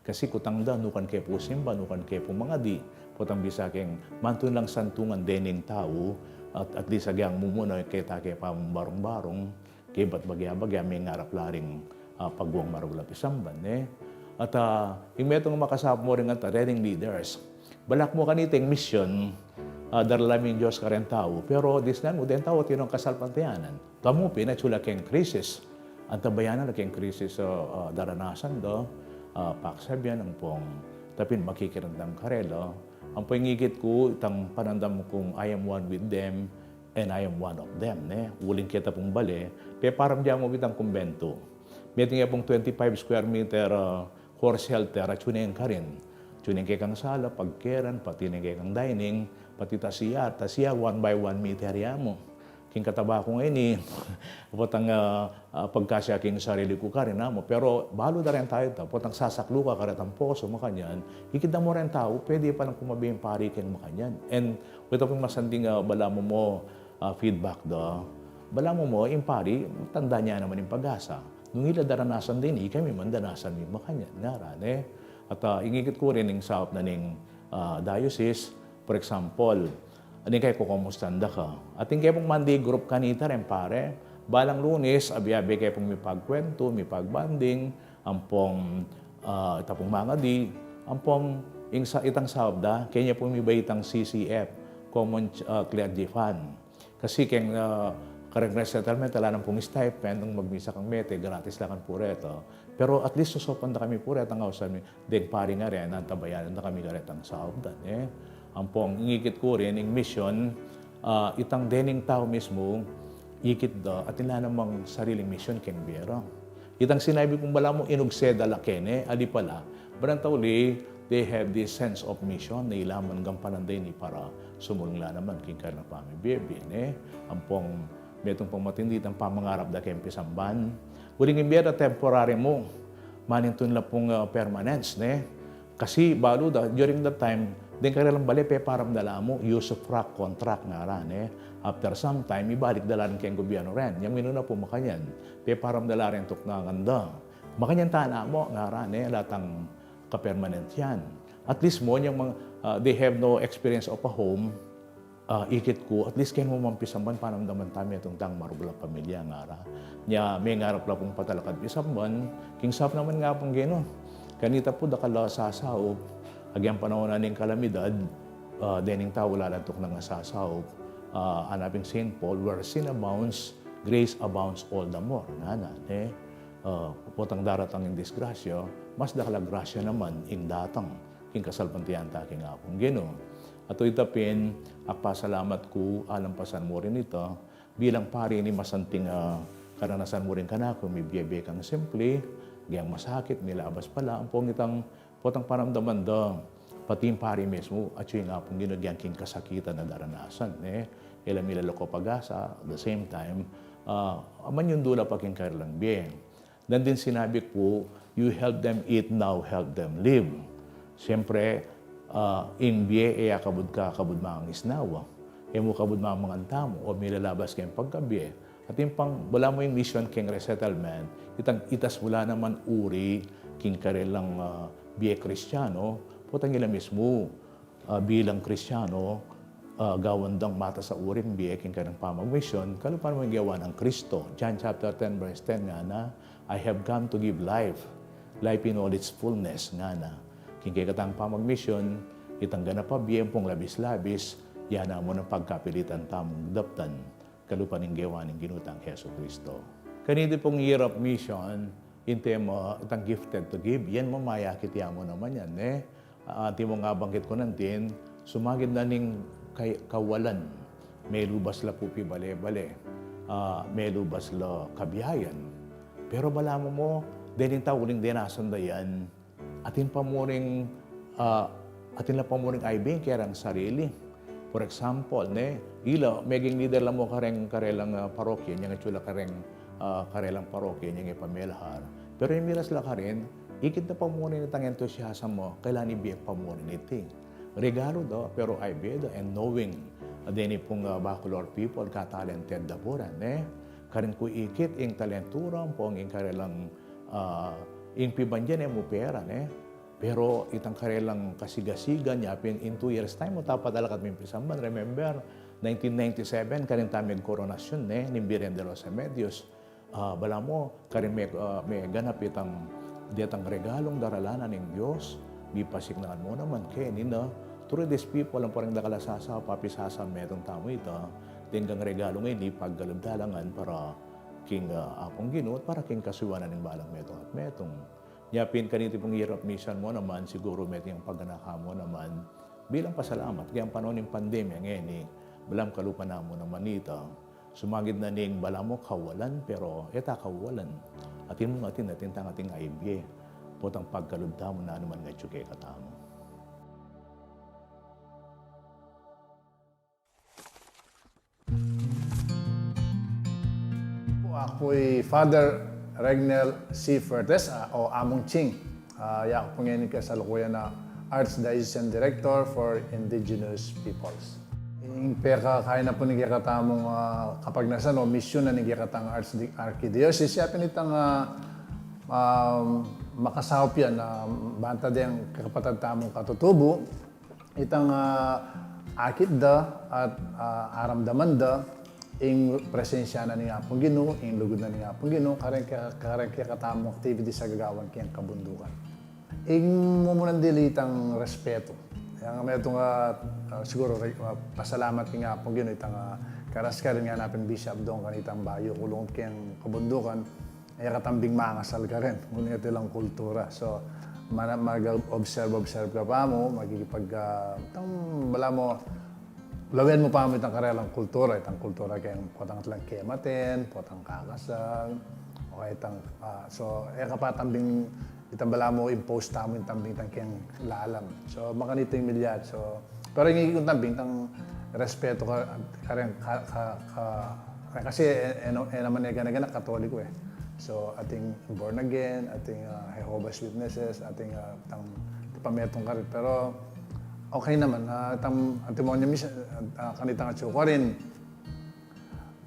Kasi kutang da, nukan ke pu simba, nukan ke pu mangadi, potang bisa keng mantun lang santungan dening tau, at, at least agyang mumuna keta ke pamung barung-barung, kebat bagya-bagya, mengarap la ring, ah, pagguang maragul a pisamban, ne? At, ah, ing metung makasaup mu rin kanta, reading leaders. Balak mu kanita ing misyon, ah, daralan mu ing Dios kareng tau, pero disnan mu deng tau atin nong kasalpantayanan. Tamu pin, atyu la keng krisis. Antabayanan la keng krisis, ah, ah, daranasan da, ah, paksabian ampong, ta pin makikiramdam karela. Ampong ikit ku, itang panandam kung I am one with them and I am one of them, ne? Uling keta pung bale, peparamdaman mu itang kumbentu. Metung ya pung twenty-five square meter, ah, core shelter, atyu ne ing karin. Atyu ne ing kekang sala, pagkeran, pati ne ing kekang dining, pati ta C R, ta C R one by one meter ya mu. King kataba ku ngeni, potang, ah, ah, pagkasya king sarili ku karin amu. Pero balu da reng tau ita, potang sasaklu ka karetang poso, makanyan, ikit da mu reng tau, pwede pa nang kumabe ing pari keng makanyan. And, ita pung masanting, ah, balamu mu, ah, feedback da. Balamu mu, ing pari, tanda ne naman ing pag-asa. Nung ila daranasan da ini, ikami man danasan mi makanyan, ngaran, e. At, ah, ing ikit ku rin ing saup na ning, ah, diocese, for example, ing kaya kukumustan da ka. At ing kaya pung Monday group kanita reng pari, balang Lunes, abe-abe kaya pung mipagkwentu, mipagbonding, ampong, ah, ita pung mangadi, ampong ing sa-, itang saup da, kaya pung mibaitang C C F, Common Ch-, ah, Clergy Fund. Kasi keng, ah, kareng resettlement, ala nang pung stipend, nung magmisa kang Mete, gratis la kang pureta. Pero at least sosopan da kami pureta, ngana mi, deng pari ngara, antabayanan da kami karetang saup da, e. Ampong ing ikit ku rin, ing misyon, ah, itang dening tau mismu, ikit da, atin la namang sariling misyon keng bie ra. Itang sinabi kung balamu, inugse da la keni, ali pala, barang tauli, they have this sense of mission, na ila man gampanan da ini para sumulung la naman king karelang pamibie-bie, ne? Ampong metung pang matindi itang pamangarap da keng pisamban. Uling ing bie da temporary mu, manintun la pung, ah, permanence, ne? Kasi balu da, during that time, deng karelang bale peparamdaman da la mu, usufruct contract ngara, ne? After some time, ibalik da la rin keng gobyerno ren. Yang minuna pu makanyan, peparamdaman da la rin tuknangan da. Makanyan tana mu, ngara, ne, ala tang kapermanentyan. At least mu, yang mga, ah, they have no experience of a home, ah, ikit ku, at least keng mu man pisamban, panamdaman tamu itang dang marubul a pamilya, ngara. Nya, mengarap la pung patalakad pisamban, king saup naman nga pung Ginu. Kanita pu dakal la sasaup, agyang panaun na ning kalamidad, ah, dening tau ala lang tuknang a sasaup, ah, ngana pin Saint Paul, "Where sin abounds, grace abounds all the more," ngana, ne? Ah, potang daratang ing disgrasya, mas dakal a grasya naman ing datang king kasalpantayanan ta king Apung Ginu. At ita pin, agpasalamat ku, alampasan mu rin ita, bilang pari ning masanting, ah, karanasan mu rin kanaku, mibie-bie kang simple, agyang masakit, milabas pala, ampong itang potang panamdaman da, pati ing pari mismu, atyu ing Apung Ginu agyang king kasakitan a daranasan, e. Ila milalako pag-asa, at the same time, ah, manyundula pa king karelang bie. Nandin sinabi ku, "You help them eat now, help them live." Siyempre, ah, ing bie e ya kabud ka, kabud mangisnawa. E mu kabud mamangan tamu, o milalabas keng pagkabie. Atin pang, balamu ing mission keng resettlement, itang itas mu la naman uri king karelang, ah, bie Kristiyano, potang ila mismu, ah, bilang Kristiyano, ah, gawan dang matas a uring bie king karelang pamagmisyon, kalupa na ning gewa nang Kristo. John chapter ten verse ten ngana, "I have come to give life, life in all its fullness," ngana. King kekatang pamagmisyon, itang ganap a bie ampong labis-labis, ya na mu nang pagkapilitan tamung daptan kalupa ning gewa ning Ginu tang Jesucristo. Kaniti pung Year of Mission, ing tema, itang gifted to give, yan mu mayakit ya mu naman yan, e. Ah, anti mu nga banggit ku nantin, sumagid na ning kay-, kawalan, melubas la pu pibale-bale, ah, melubas la kabiayan. Pero balamu mu, dening tau uling denasan da yan, atin pa mu ring, ah, atin la pa mu ring aibing kareng sarili. For example, ne, ila, meging leader la mu kareng, karelang, ah, parokya, inyang atyu la kareng, ah, karelang parokya, inyang e pa melahar. Pero imiras la karin, ikit na pa mu rin itang enthusiasm mu, kailangan ibie pa mu rin iti. Regalo da, pero aibie da, and knowing, ah, deni pung, ah, Bacolor people, ka-talented da pu rin, ne? Karin ku ikit ing talentu ra, ampong ing karelang, ah, ing pibandian e mu pera, ne? Pero itang karelang kasigasigan, nya pin in two years time, mu tapat alakat ming pisamban. Remember, nineteen ninety-seven, karin ta megkoronasyon, ne, ning Birhen de los Remedios. Ah, balamu, karin me-, ah, meganap itang, detang regalung daralan na ning Dios, mipasiknangan mu naman keni na, Through these people, ampo ring dakal a sasaup, papisasa metung tamu ita, deng regalu ngeni, pagkalub da la ngan para king, ah, Apung Ginu, para king kasuanan ning balang metung at metung. Nya pin kaniti pung irap misan mu naman, siguru metung yang paganakan mu naman, bilang pasalamat, keng panaun ning pandemya ngeni, balang kalupa namu naman ita, sumagid na ning balamu kawalan, pero e ta kawalan. Atin mung atin, atin tang ating aibie. Potang pagkalub tamu na naman ngan atyu kekatamu. Aku i Father Regnel C. Fuertes, ah, o Among Ching. Ah, ya ku pu ngeni kasalukuyan a Archdiocesan Director for Indigenous Peoples. Ing pekakaina pu ning kekatamung, ah, kapagnasan o misyun na ning kekatang archdi-, archdiocese, ya pin itang, ah, ah, makasaup ya na banta deng kakapatad tamung katutubu, itang, ah, akit da at, ah, aramdaman da ing presensya na ning Apung Ginu, ing lugud na ning Apung Ginu, kareng ke-, kareng kekatamung activities a gagawan keng kabundukan. Ing mumunan dili itang respetu. Yang metung, ah, ah, siguru, ah, pasalamat king Apung Ginu, itang, ah, karas karin ngana pin Bishop Dong kanitang bayu ku lungud keng kabundukan, e ka tambing mangasal karin, ngunit ilang kultura. So, mana-, mag-observe-observe ka pa mu, magigipag-, ah, tang, balamu, lawen mu pa mu itang karelang kultura, itang kultura keng potang atlang kematen, potang kakasal, o itang, ah, so, e ka pa tambing, itang balamu impose tamu, itang tambing itang keng lalam. So, makanita ing milyari. So, pero ing ikit kung tambing itang respetu ka, kareng ka, ka, ka, kasi e, e, e naman e gana-gana Katoliko e. So, ating born again, ating, ah, Jehovah's Witnesses, ating, ah, tang, pametung karin. Pero, okay naman, ah, itang, ating mo niya misa, ah, kanitang atyu karin,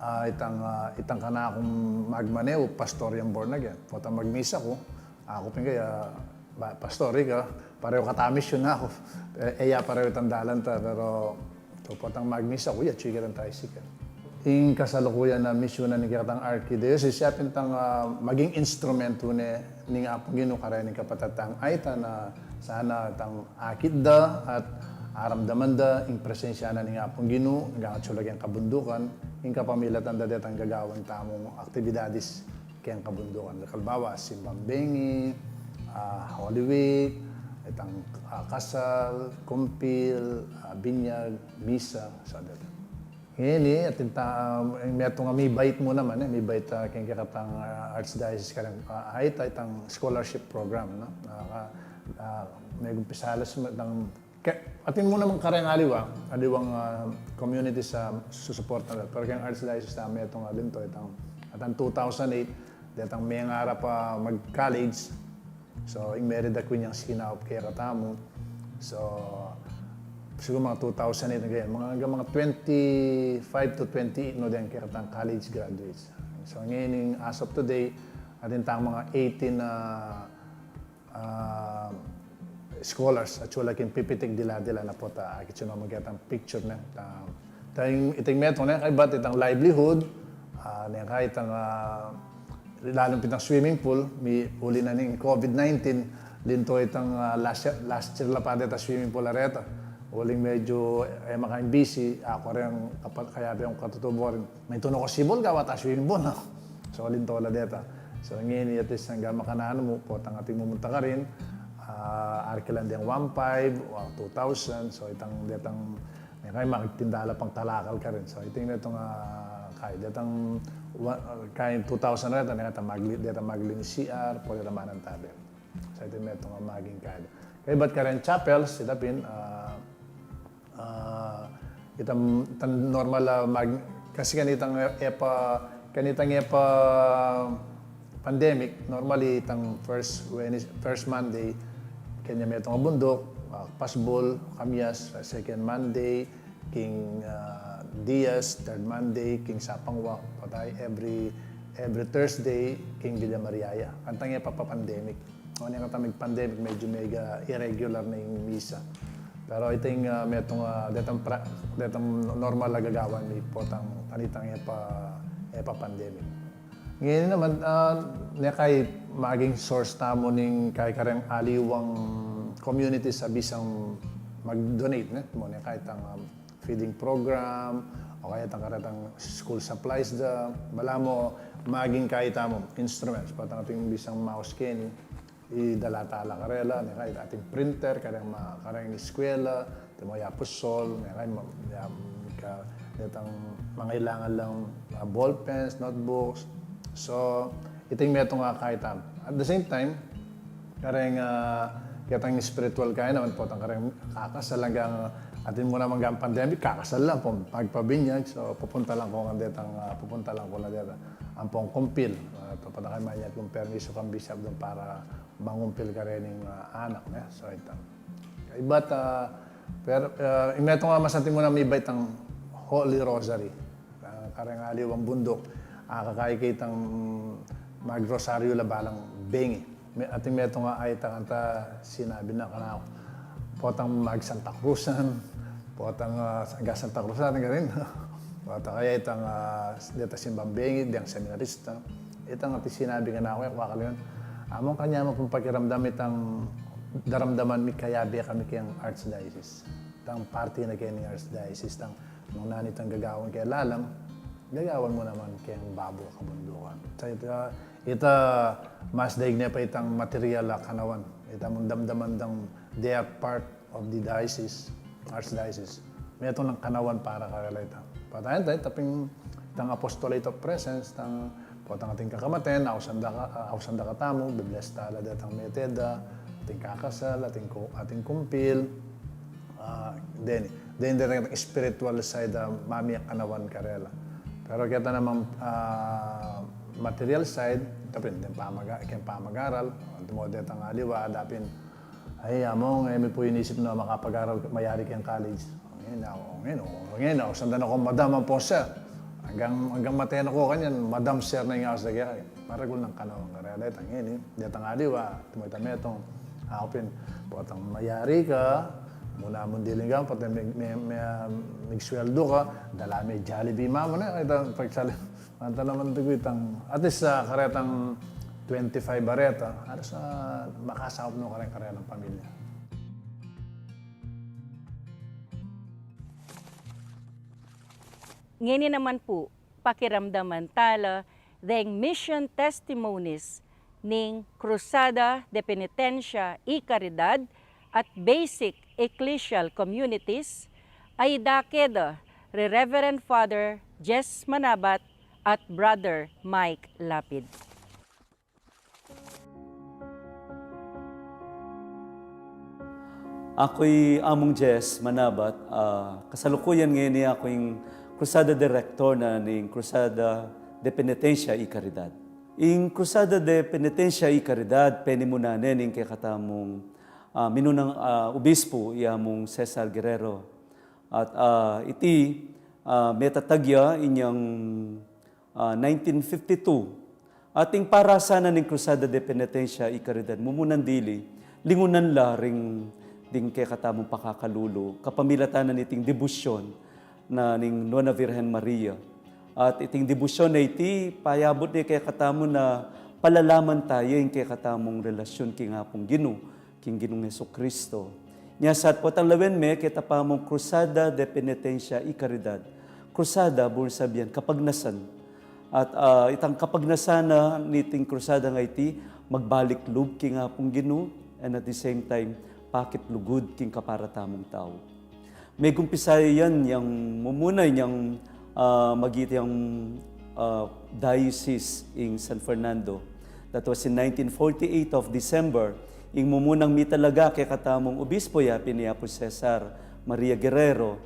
ah, itang, ah, itang kanakung magmaneu, pastor yang born again. Potang magmisa ku, aku pin kaya, ba, pastor, ika, parehu kata misyun aku. E, e ya parehu itang dalan ta, pero, so, potang magmisa ku, ya, atyu keng tricycle. Ing kasalukuyan a misyun na ning kekatang archdiocese, ya pin itang, ah, maging instrumentu ne ning Apung Ginu kareng kapatad tang aita na sana itang akit da at aramdaman da ing presensya na ning Apung Ginu, anggang atyu la keng kabundukan, ing kapamilatan da detang gagawan tamung aktibidades keng kabundukan. Halimbawa, simbang bengi, ah, Holy Week, itang, ah, kasal, kumpil, ah, binyag, misa, so deta. Ngeni, atin ta, ah, metung a mibait mu naman, e, mibait, ah, keng kekatang, ah, archdiocese kareng, ah, aita, itang scholarship program, no? Ah, ah, ah, megumpisalas mu itang Ke-, atin mu naman kareng aliwa, aliwang, ah, communities a susuporta na. Pero keng archdiocese tamu, metung a linto, itang, itang two thousand eight, detang mengarap a mag-college. So, ing Merida Queen yang sinaup kekatamu. So, siguru mga two thousand eight na ganyan. Mga, hanggang mga twenty-five to twenty-eight no deng kekatang college graduates. So, ngeni, as of today, atin tang mga eighteen na ah, scholars, atyu la king pipitik dila-dila na pota, akit yu naman ketang picture ne. Ah, itang, itang metung ne, kaybat itang livelihood, ah, ne ka itang, ah, lalu pin itang swimming pool, mi-, uli na ning covid nineteen, linto itang, ah, last year, last year la pa deta swimming pool a reta. Uling medyu, e, makaing busy, aku reng kapat-, kayabe kung katutubo rin. Maitun no ku sibul, gawa ta swimming pool, no? So, linto la deta. So, ngeni, at least, anggang makananu mu, potang atin mumunta karin, ah, arkilan deng one five, o two thousand, so, itang, detang, ne, kaya magtinda la pang talakal karin. So, iting detang, ah, kaya, detang, wa-, kaya two thousand reta, ne, detang magli-, detang maglinis C R, pwede naman ang tabi. Sa iti metung a maging kaya. Kaybat kareng chapels, ita pin, ah, ah, itang, itang normal a mag-, kasi kanitang e pa, kanitang e pa pandemic, normally itang first Wednes-, first Monday, kenya metung a bunduk, ah, pasbul, kamyas, second Monday, king, ah, Diaz, third Monday, king Sapang Wak, patay every, every Thursday, king Villa Maria ya. Kantang e pa pa-pandemic. O, niyang kata mig-pandemic, medyu mega irregular na ing misa. Pero I think, ah, metung, ah, detang pra-, detang normal a gagawan mi potang kanitang e pa, e pa-pandemic. Ngeni naman, ah, ne kay maging source tamu ning kay kareng aliwang communities a bisang mag-donate, ne? Mo ne, kaya itang, um, feeding program, o kaya itang karetang school supplies da, balamu maging kaya tamu instruments, potang ating bisang mouse keni, idala tala karela, ne, kaya ating printer, kareng ma-, kareng eskwela, timo ya pusol, ne, kaya ma-, ya, ka, detang mangailangan lang, ah, ball pens, notebooks. So, iting metung a kaya tamu. At the same time, kareng, ah, ketang spiritual kaya naman, potang kareng kakasal, anggang atin mu naman gang pandemic, kakasal lang, pum-, magpabinyag, so pupunta lang ku ngan detang, ah, pupunta lang ku ngan detang ampong kumpil. Ah, potang kaya manyat kung permiso kang bishop dun para mangumpil karening, ah, anak, ne? So, itang. Ibat, ah, pero, ah, ing metung a mas atin mu na miba itang Holy Rosary. Ah, kareng aliwang bunduk, ah, kakaya ke itang magrosaryu la balang bengi. Me-, ating metung a, ay, itang anta sinabi na kanaku. Potang mag-Santa Cruzan, potang, ah, ga-Santa Cruzan, karin. Potang kaya itang, ah, deta simbang bengi, deng seminarista. Itang ating sinabi kanaku, e ku akalingan. Among kanyaman kung pakiramdam itang daramdaman mi kayabe kami keng Archdiocese. Itang parti na keni ning Archdiocese, itang nung nanu itang gagawan keng lalam, gagawan mu naman keng babo, kabundukan. Sa ita, ita mas daig ne pa itang material a kanawan. Ita mung damdaman dang they are part of the diocese, archdiocese. Metung lang kanawan para karela ita. Patayan tayo, taping itang apostolate of presence, itang potang ating kakamaten, ausan da ka, ausan da katamu, bibless tala detang mete da, ating kakasal, ating ku-, ating kumpil, ah, deni. Deni, deni itang spiritual side, ah, mami a kanawan karela. Pero keta namang, ah, material side, tapin, deng pamaga-, keng pamagaral, antimo detang aliwa, dapin, ay, among, e mi pu inisip na makapag-aral, mayari keng college. Ngeni, o, ngeni, o, ngeni, o, ausan da na kung madam ampong sir. Anggang, anggang mate na ku kanyan, madam sir na ing ausan da kaya. Maragul nang kanawan karela itang ngeni, detang aliwa, antimo itang metung. Aku pin, potang mayari ka, mu namun dilinggan, potang mig-, mi-, mi-, ah, migsweldo ka, dala me Jollibee mamu ne, ita, pagsali-, Manta naman tugu itang, at least, ah, karetang twenty-five bareta, halos, ah, makasaup no kareng karetang pamilya. Ngeni naman pu, pakiramdaman tala deng mission testimonies ning Cruzada de Penitencia y Caridad at Basic Ecclesial Communities, ay dakeda re Reverend Father Jess Manabat at Brother Mike Lapid. Aku'y Among Jess Manabat, ah, kasalukuyan ngeni aku'y Cruzada Director na ning Cruzada de Penitencia y Caridad. Ing Cruzada de Penitencia y Caridad, penimunan ne ning kekatamung, ah, minunang, ah, obispo, i Among Cesar Guerrero. At, ah, iti, ah, metatag ya inyang, ah, nineteen fifty-two. At ing parasan na ning Cruzada de Penitencia y Caridad, mumunan dili, lingunan la ring ding kekatamung pakakalulu, kapamilatan na niting debosyon na ning Nuan a Virgen Maria. At iting debosyon a iti, payabut ne kekatamu na palalaman taya ing kekatamung relasyon king Apung Ginu, king Ginung Jesucristo. Nya sa potang lawen me, keta pamung Cruzada de Penitencia y Caridad. Cruzada, buri sabian, kapagnasan. At, ah, itang kapagnasan na niting Cruzada a iti, magbalik lub king Apung Ginu, and at the same time, pakit lugud king kaparatamung tau. Megumpisa yan, yang mumuna yang, ah, magit yang, ah, diocese ing San Fernando. That was in nineteen forty-eight of December. Ing mumunang mitalaga kekatamung obispo ya pin i Apu Cesar Maria Guerrero.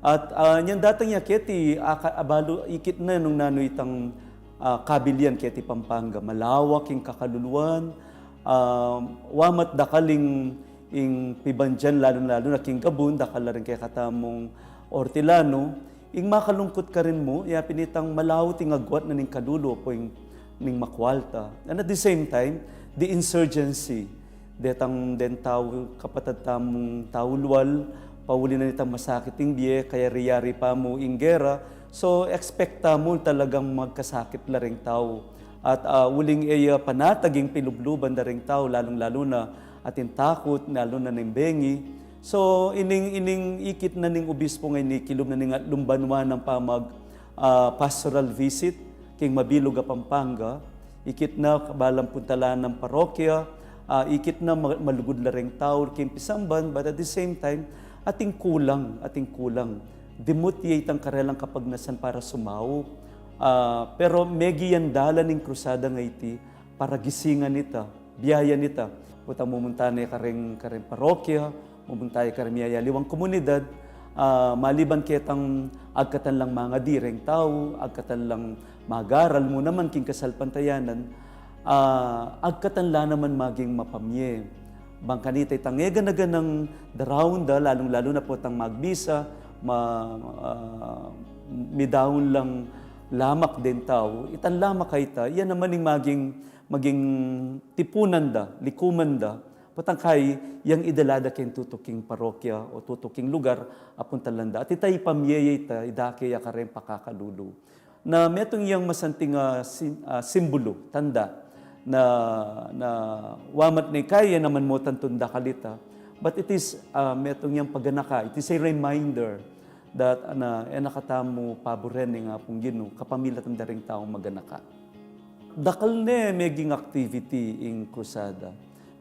At, ah, nyang datang ya keti, aka-, abalu ikit na nung nanu itang, ah, kabilian keti Pampanga. Malawak ing kakaluluan, ah, wamat dakal ing ing pibandian, lalu-lalu na king gabun, dakal la ring kekatamung Ortilano, ing makalungkut karin mu, ya pin itang malaut ing agwat na ning kalulu, apo ing ning makwalta. And at the same time, the insurgency, detang deng tau, kapatad tamung tau lual, pauli na nitang masakit ing bie, kayari-yari pa mu ing gera, so expect tamu talagang magkasakit la ring tau. At, ah, uling e ya panatag ing pilubluban da ring tau, lalung-lalu na atin takut, lalu na ning bengi. So, ining, ining ikit na ning obispo ngeni, kilub na ning lumbanwa nang pamag, ah, pastoral visit king mabilug a Pampanga, ikit na balang puntalan nang parokya, ah, ikit na ma-, malugud la reng tau king pisamban, but at the same time, atin kulang, atin kulang. Dimut ya itang karelang kapagnasan para sumaup. Ah, pero megiyan dalan ning krusada ngeni para gisingan ita, biayan ita. Potang mumunta ne kareng, kareng parokya, mumunta ya kareng miyayaliwang komunidad, ah, maliban ketang agkatan lang mangadi reng tau, agkatan lang magaral mu naman king kasalpantayanan, ah, agkatan la naman maging mapamye. Bang kanita itang e gana-ganang daraun da, lalung-lalu na potang magbisa, ma-, ah, midaun lang lamak deng tau, itang lamak a ita, iya naman ing maging, maging tipunan da, likuman da, potang kai yang idala da keng tutuking parokya o tutuking lugar a puntalan da. At ita ipamye ya ita, idake ya kareng pakakalulu. Na metung yang masanting, ah, sim-, ah, simbulu, tanda, na, na wamat ne kaya naman mo tantun dakal ita. But it is, ah, metung yang paganaka, it is a reminder that, ah, na, e na katamu paburen ning Apung Ginu, kapamilatan da reng taung maganaka. Dakal ne meging activity ing krusada.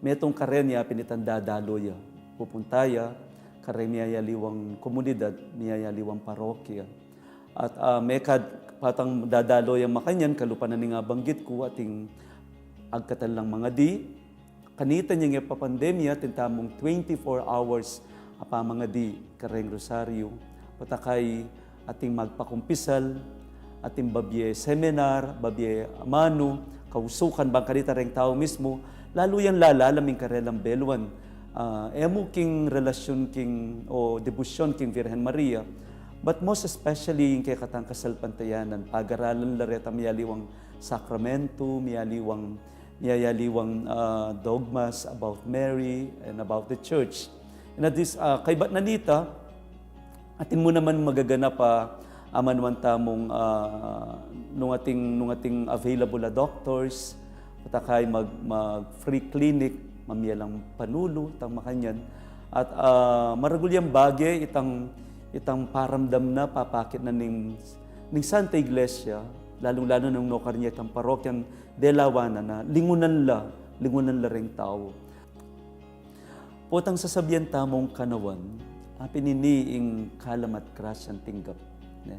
Metung karen ya pin itang dadalo ya. Pupunta ya kareng miyayaliwang komunidad, miyayaliwang parokya. At, ah, mekad potang dadalo yang makanyan, kalupa na ning abanggit ku, ating agkatan lang mangadi. Kanita ning e pa pandemya, atin tamung twenty-four hours a pamangadi kareng rosaryu. Pota kay ating magpakumpisal, ating babie seminar, babie amanu, kausukan bang kanita reng tau mismu, lalu yang lalalam ing karelang beluan. Ah, e mu king relasyun king, o debosyon king Virgen Maria, but most especially ing kekatang kasalpantayanan, pagaralan la retang miyaliwang sakramento, miyaliwang, miyayaliwang, ah, dogmas about Mary and about the Church. And at this, ah, kaybat na nita, atin mu naman magaganap a amanuan tamung, ah, nung ating, nung ating available a doctors, pota kay mag, mag free clinic, mamie lang panulu, tang makanyan. At, ah, maragul yang bage, itang, itang paramdam na, papakit na ning, ning Santa Iglesia, lalung-lalu nung nukarin ya itang parokyang delawanan na, lingunan la, lingunan la reng tau. Potang sasabian tamung kanawan, apin ini ing kalam at grasyang tinggap, ne?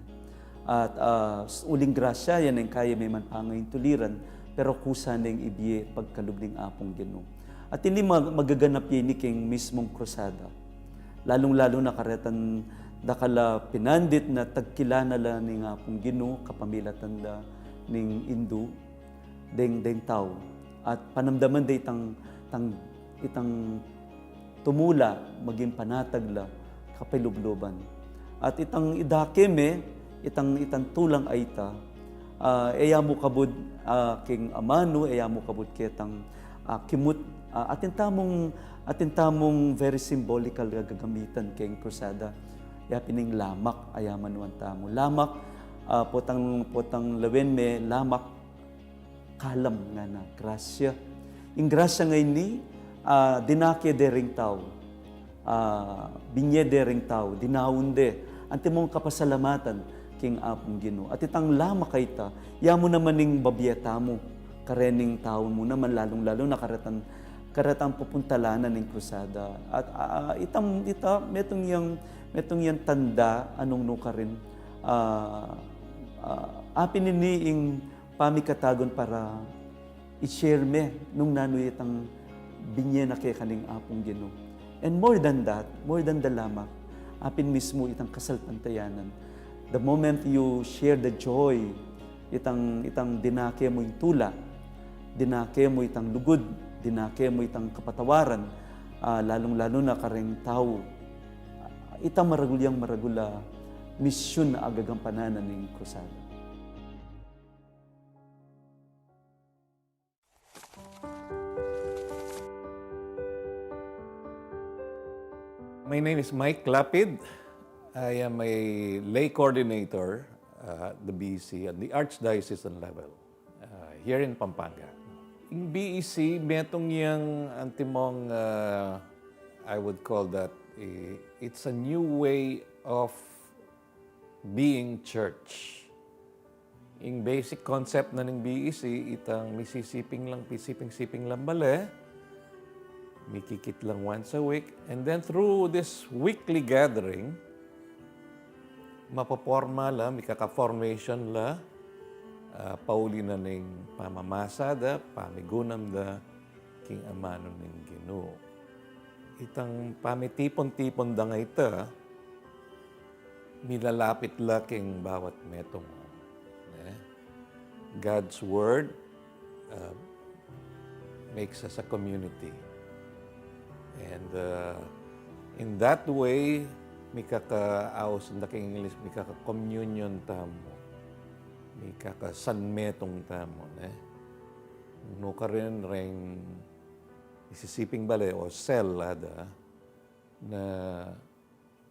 At, ah, uling grasya, yan ing kaya me man pangaintuliran, pero kusa neng ibie pagkalub ning Apung Ginu. At ini mag-, magaganap ya ini king mismung krusada. Lalung-lalu na karetang dakal a pinandit na tagkilala la ning Apung Ginu, kapamilatan da ning Indu, deng, deng tau. At panamdaman da itang, tang, itang tumula, maging panatag la, kapalubluban. At itang idake me, itang, itang tulang a ita, ah, e ya mu kabud, ah, king amanu, e ya mu kabud ketang, ah, kimut, ah, atin tamung, atin tamung very symbolical a gagamitan king krusada. Ya pin ing lamak, a ya manuan tamu. Lamak, ah, potang, potang lawen me, lamak, kalam ngana, grasya. Ing grasya ngeni, ah, dinake de ring tau, ah, binye de ring tau, dinaun de, antimong kapasalamatan king Apung Ginu. At itang lamak a ita, ya mu naman ing babie tamu, karening tau mu naman, lalung-lalu na karetang, karetang pupuntalan na ning krusada. At, ah, itang, ita, metung yang, metung yang tanda a nung nukarin, ah, ah, apin ini ing pamikatagun para i-share me nung nanu itang binye na keka ning Apung Ginu. And more than that, more than the lamak, apin mismu itang kasalpantayanan. The moment you share the joy, itang, itang dinake mu ing tula, dinake mu itang lugud, dinake mu itang kapatawaran, ah, lalung-lalu na kareng tau, itang maragul yang maragul a misyun a gagampanan na ning krusada. My name is Mike Lapid. I am a lay coordinator, uh, at the B E C at the archdiocesan level, uh, here in Pampanga. Ing B E C, metung yang antimong, uh, I would call that I-, it's a new way of being church. Ing basic concept na ning B E C, itang misisiping lang, misiping-siping lang bale, mikikit lang once a week, and then through this weekly gathering, mapoporma la, mikaka-formation la, ah, pauli na ning pamamasa da, pamigunam da, king amanu ning Ginu. Itang pamitipun-tipun da nga ita, milalapit la king bawat metung. Ne? God's Word, uh, makes us a community. And, uh, in that way, mikaka-, aus da king English, mikaka-communion tamu. Mikaka-sanmetung tamu, ne? Nukarin reng misisiping bale o cell, ada, na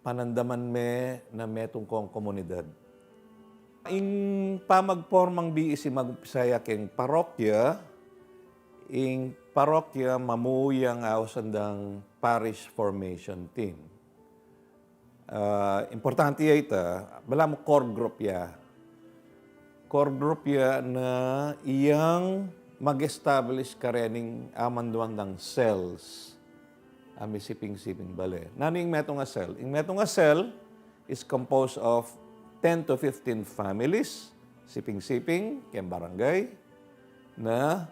panandaman me na metung kong komunidad. Ing pamagpormang B E C, mag-umpisa ya king parokya, ing parokya mamu yang ausan dang parish formation team. Ah, importante ya ita, balamu core group ya. Core group ya na iyang mag-establish karening amanduan dang cells a misiping-siping bale. Nanu ing metung a cell? Ing metung a cell is composed of ten to fifteen families, siping-siping, keng barangay, na,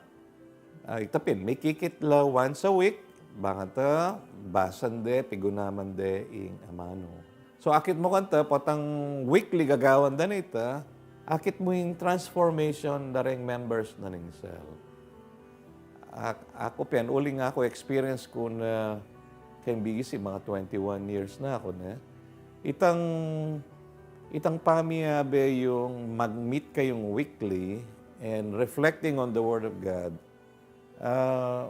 ah, ita pin, mikikit la once a week, bang ata basan de, pigunaman de ing amanu. So, akit mu kanta, potang weekly gagawan da nita, akit mu ing transformation da reng members na ning cell. Ak-, aku pin, uling aku, experience ku na keng B E C, mga twenty-one years na aku, ne? Itang, itang pamiyabe yung mag-meet kayung weekly and reflecting on the Word of God, ah,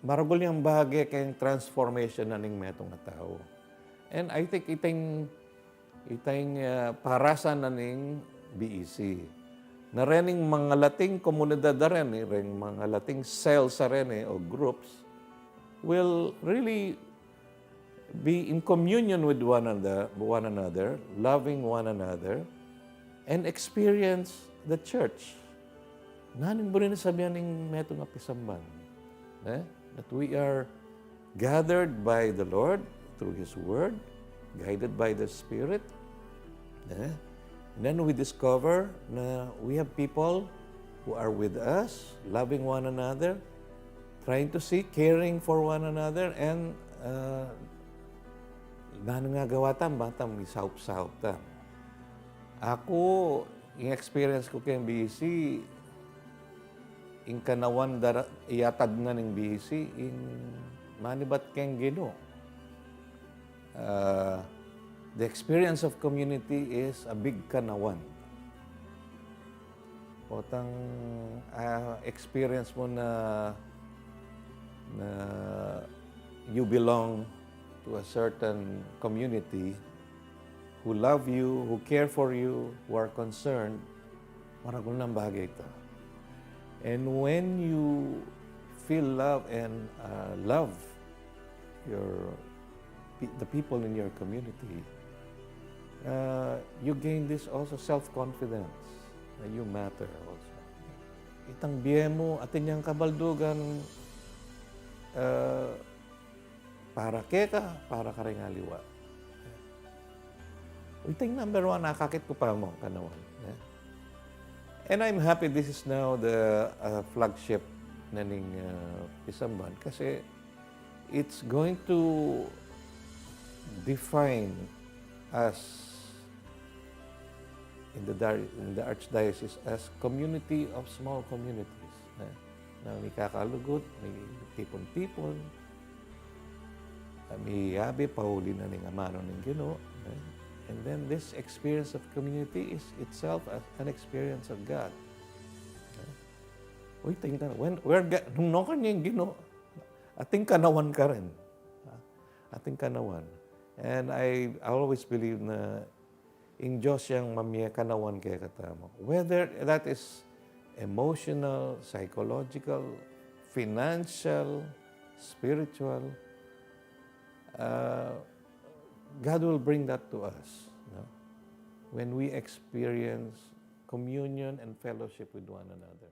maragul yang bahagi keng transformation na ning metung a tau. And I think itang, itang, ah, parasan na ning B E C. Na rening mangalating komunidad a reni, reng mangalating cells a reni o groups, will really be in communion with one another, one another, loving one another, and experience the church. Nanu ing buri nang sabian ning metung a pisamban? Eh? That we are gathered by the Lord through His Word, guided by the Spirit. Eh? And then we discover na we have people who are with us, loving one another, trying to see, caring for one another, and, uh, nanu ing gawa ta, bang ta misaup-saup ta. Aku, ing experience ku keng B E C, ing kanawan dara-, iyatad na ning B E C, ing manibat keng Ginu. Uh, the experience of community is a big kanawan. Potang, ah, experience mu na, na you belong to a certain community who love you, who care for you, who are concerned, maragul nang bahagi ita. And when you feel love and, uh, love your pe-, the people in your community, uh, you gain this also self-confidence na you matter also. Itang bie mu, atin yang kabaldugan, uh, para keka, para karing aliwa. Ita ing number one, akakit ku pa mu, kanawan, eh? And I'm happy this is now the, uh, flagship na ning, uh, pisamban kasi it's going to define us in the dar-, in the archdiocese as community of small communities, eh? Na mikakalugud, mitipun-tipun, ah, miyabe pauli na ning amanu ning Ginu, eh? And then this experience of community is itself a-, an experience of God. Eh? Uy, tingnan, when, where ga-, nung nukarin ing Ginu, atin kanawan karin. Ah, atin kanawan. And I always believe na ing Dios yang mamie kanawan kekatamu. Whether that is emotional, psychological, financial, spiritual, uh, God will bring that to us, no? When we experience communion and fellowship with one another.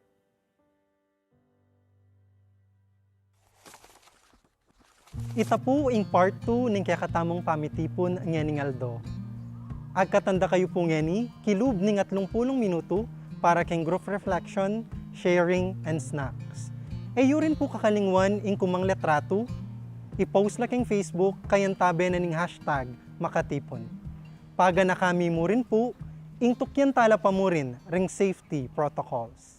Ita pu ing part two ning kekatamung pamitipun ngening aldo. Agkatan da kayu pu ngeni kilub ning atlung pulung minutu para keng group reflection, sharing, and snacks. E yu rin pu kakalingwan ing kumang litratu, i-post la keng Facebook, kayantabe na ning hashtag makatipun. Paganaka mi mu rin pu ing tukyan tala pa mu rin ring safety protocols.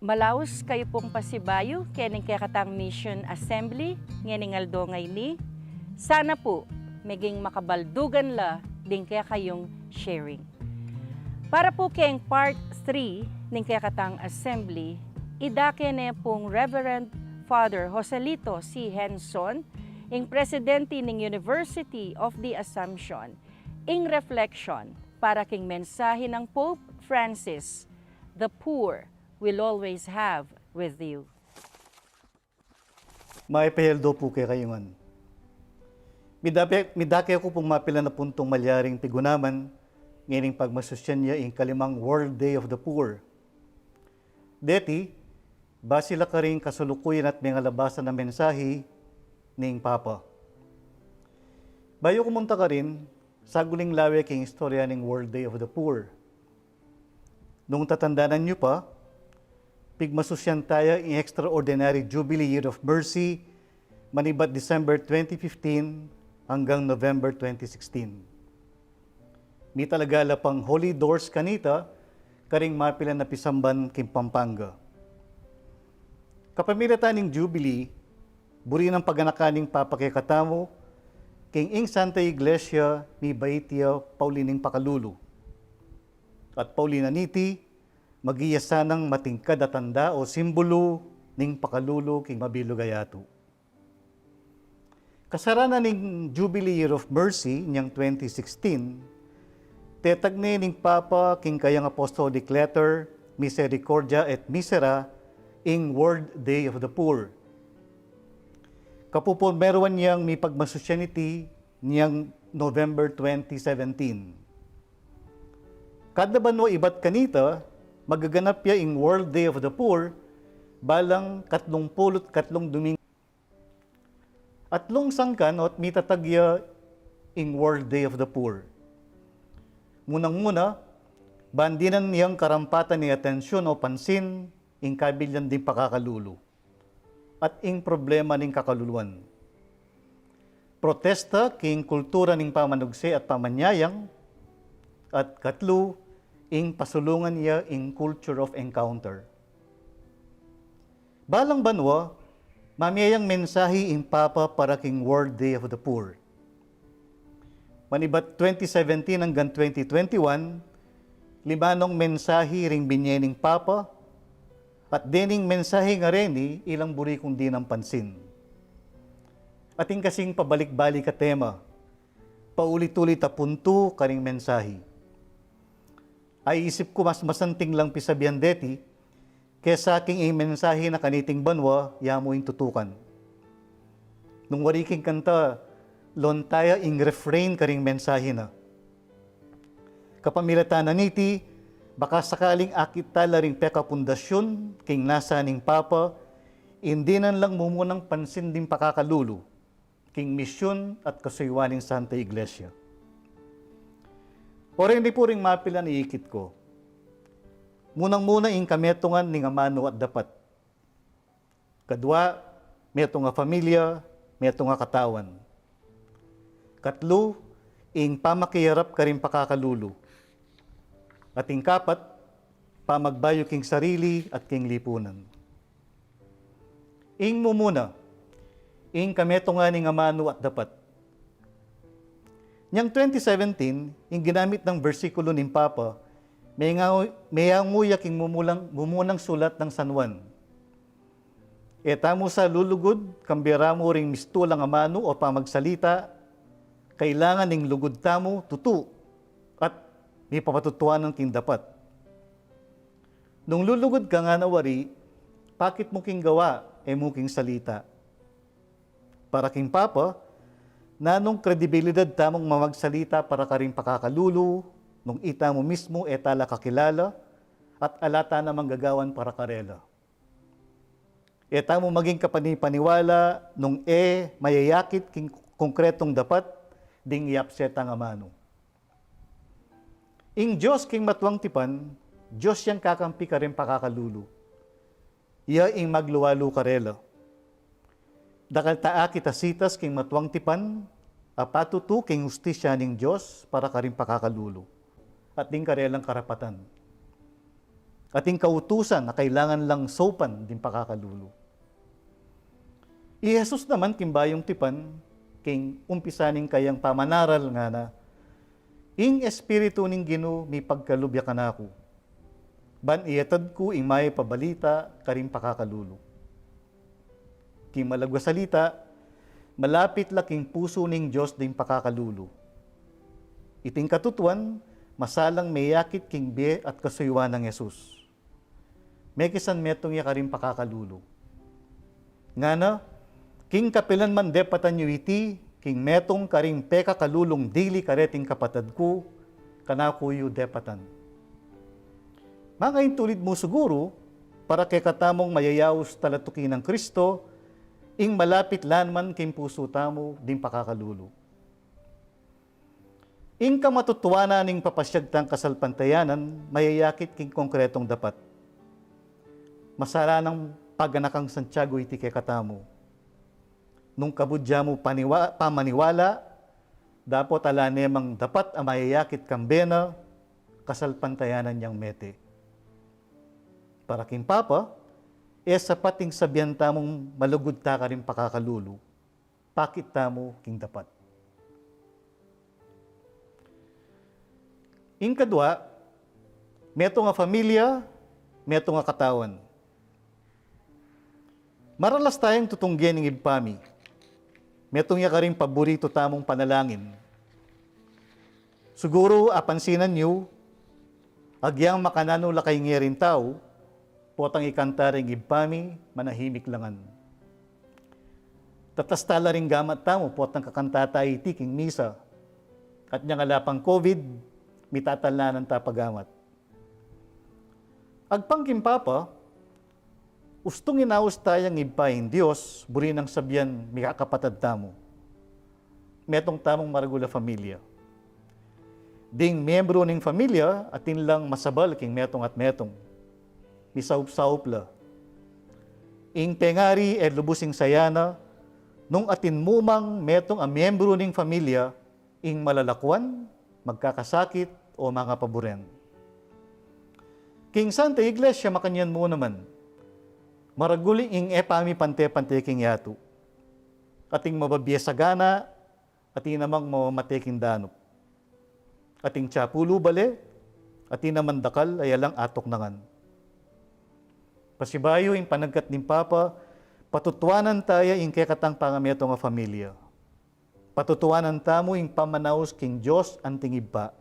Malaus kayu pung pasibayu kening kekatang Mission Assembly ngening aldo ngeni. Sana pu, meging makabaldugan la ding kekayung sharing. Para pu keng part three ning kekatang assembly, idake ne pung Reverend Father Joselito C. Henson, ing presidente ning University of the Assumption, ing reflection para king mensahe nang Pope Francis, "The poor will always have with you." Mayap a aldo pu kekayu ngan. Midake, midake ku pung mapilan a puntung malyaring pigunaman ngening pagmasusyan ya ing kalimang World Day of the Poor. Deti, basi la karing kasalukuyan at mengalabasan a mensahe ning Papa. Bayu ku munta karin, saguling lawe king istorya ning World Day of the Poor. Nung tatandanan yu pa, pigmasusyan taya ing Extraordinary Jubilee Year of Mercy manibat December twenty fifteen anggang November twenty sixteen. Mitalaga la pang Holy Doors kanita karing mapilan a pisamban king Pampanga. Kapamilatan ning Jubilee, buri nang paganakan ning Papa kekatamu king ing Santa Iglesia mibait ya pauli ning pakalulu. At pauli na niti, maging ya sanang matingkad a tanda o simbulu ning pakalulu king mabilug a yatu. Kasaranan ning Jubilee Year of Mercy niyang twenty sixteen, tetag ne ning Papa king kayang apostolic letter, Misericordia et Misera, ing World Day of the Poor. Kapupumeruan yang mipagmasusyan iti niyang November twenty seventeen. Kada banua ibat kanita, magaganap ya ing World Day of the Poor balang katlung pulu't katlung Domingo. Atlung sangkan ot mitatag ya ing World Day of the Poor. Munang-muna, ban dinan yang karampatan ning atensyun o pansin ing kabilyan ding pakakalulu at ing problema ning kakaluluan. Protesta king kultura ning pamanugse at pamanyayang, at katlu, ing pasulungan ya ing culture of encounter. Balang banua, mamie yang mensahe ing Papa para king World Day of the Poor. Manibat twenty seventeen anggang twenty twenty-one, lima nong mensahe ring binie ning Papa, at dening mensahe ngeni ilang buri kung dinang pansin. Atin kasing pabalik-balik a tema, paulit-ulit a puntu karing mensahe. Aisip ku mas masanting lang pisabian deti, kesa king ing mensahe na kaniting banua, ya mu ing tutukan. Nung wari king kanta, lonta ya ing refrain karing mensahe na. Kapamilatan na niti, baka sakaling akit tala ring pekapundasyun king nasa ning Papa, ing dinan lang mumunang pansin ding pakakalulu king misyun at kasuyuan ning Santa Iglesia. Oren di pu ring mapilan a ikit ku. Munang-muna ing kametungan ning amanu at dapat. Kadua, metung a familia, metung a katawan. Katlu, ing pamakiyarap karing pakakalulu. At ing kapat, pamagbayu king sarili at king lipunan. Ing mumuna, ing kametungan ning amanu at dapat. Niyang twenty seventeen, ing ginamit nang bersikulo ning Papa, menga-, meyangu ya king mumulang, mumunang sulat nang San Juan. E tamu sa lulugud, kambe ra mu ring mistulang amanu o pamagsalita, kailangan ing lugud tamu tutu at mipapatutuanan king dapat. Nung lulugud ka ngana wari, pakit mu king gawa, e mu king salita. Para king Papa, nanung kredibilidad tamung mamagsalita para karing pakakalulu, nung itamu mismu e tala kakilala, at ala ta namang gagawan para karela. E tamu maging kapani-paniwala nung e mayayakit king konkretong dapat ding yapse tang amanu. Ing Dios king matuang tipan, Dios yang kakampi karing pakakalulu. Iya ing maglualu karela. Dakal ta akit a sitas king matuang tipan, a patutu king hustisya ning Dios para karing pakakalulu at ding karelang karapatan. at ing kautusan a kailangan lang saupan ding pakakalulu. I Jesus naman king bayung tipan, king umpisa ning kayang pamanaral ngana, "Ing Espiritu ning Ginu mipagkalub ya kanaku, ban iyatad ku ing mayap a balita karing pakakalulu." King malagwa salita, malapit la king pusu ning Dios ding pakakalulu. Iting katutuan, masalang meyakit king bie at kasuyuan nang Jesus. Mekisan metung ya karing pakakalulu. Ngana, "King kapilan man depatan yu iti, king metung karing pekakalulung dili kareting kapatad ku, kanaku yu depatan." Mangaintulid mu suguru, para kekatamung mayayaus talatuki nang Kristo, ing malapit la naman king pusu tamu ding pakakalulu. Ing kamatutuanan ning papasyag tang kasalpantayanan mayayakit king konkretong dapat. Masalanang paganakang Santiago iti kekatamu. Nung kabudya mu paniwa-, pamaniwala, dapot ala ne mang dapat a mayayakit kambe na, kasalpantayanan yang mete. Para king Papa, e sapat ing sabian tamung malugud ta karing pakakalulu. Pakit tamu king dapat. Ing kadua, metung a familia, metung a katawan. Maralas tayang tutunggen ing Ibpa mi. Metung ya karing paburitu tamung panalangin. Suguru apansinan yu, agyang makananu la kay ngering tau, potang ikanta ring Ibpa mi, manahimik la ngan. Tatasta la ring gamat tamu, potang kakanta ta iti king misa. At nyang ala pang COVID, mitatalanan ta pa gamat. Agpang king Papa, ustung inaus tayang Ibpa ing Dios, buri nang sabian mikakapatad tamu. Metung tamung maragul a familia. Ding miyembru ning familia, atin lang masabal king metung at metung. Misaup-saup la. Ing pengari e lubus ing saya na, nung atin mu mang metung a miyembru ning familia, ing malalakuan, magkakasakit, o mangapaburen. King Santa Iglesia, makanyan mu naman, maragul ing e pamipante-pante king yatu. Ating mababie sagana, atin namang mamamate king danup. Ating tiapu lubale, atin naman dakal a yalang atuk na ngan. Pasibayu ing panagkat ning Papa, patutuanan taya ing kekatang pangametung a familia. Patutuanan tamu ing pamanaus king Dios anting Ibpa,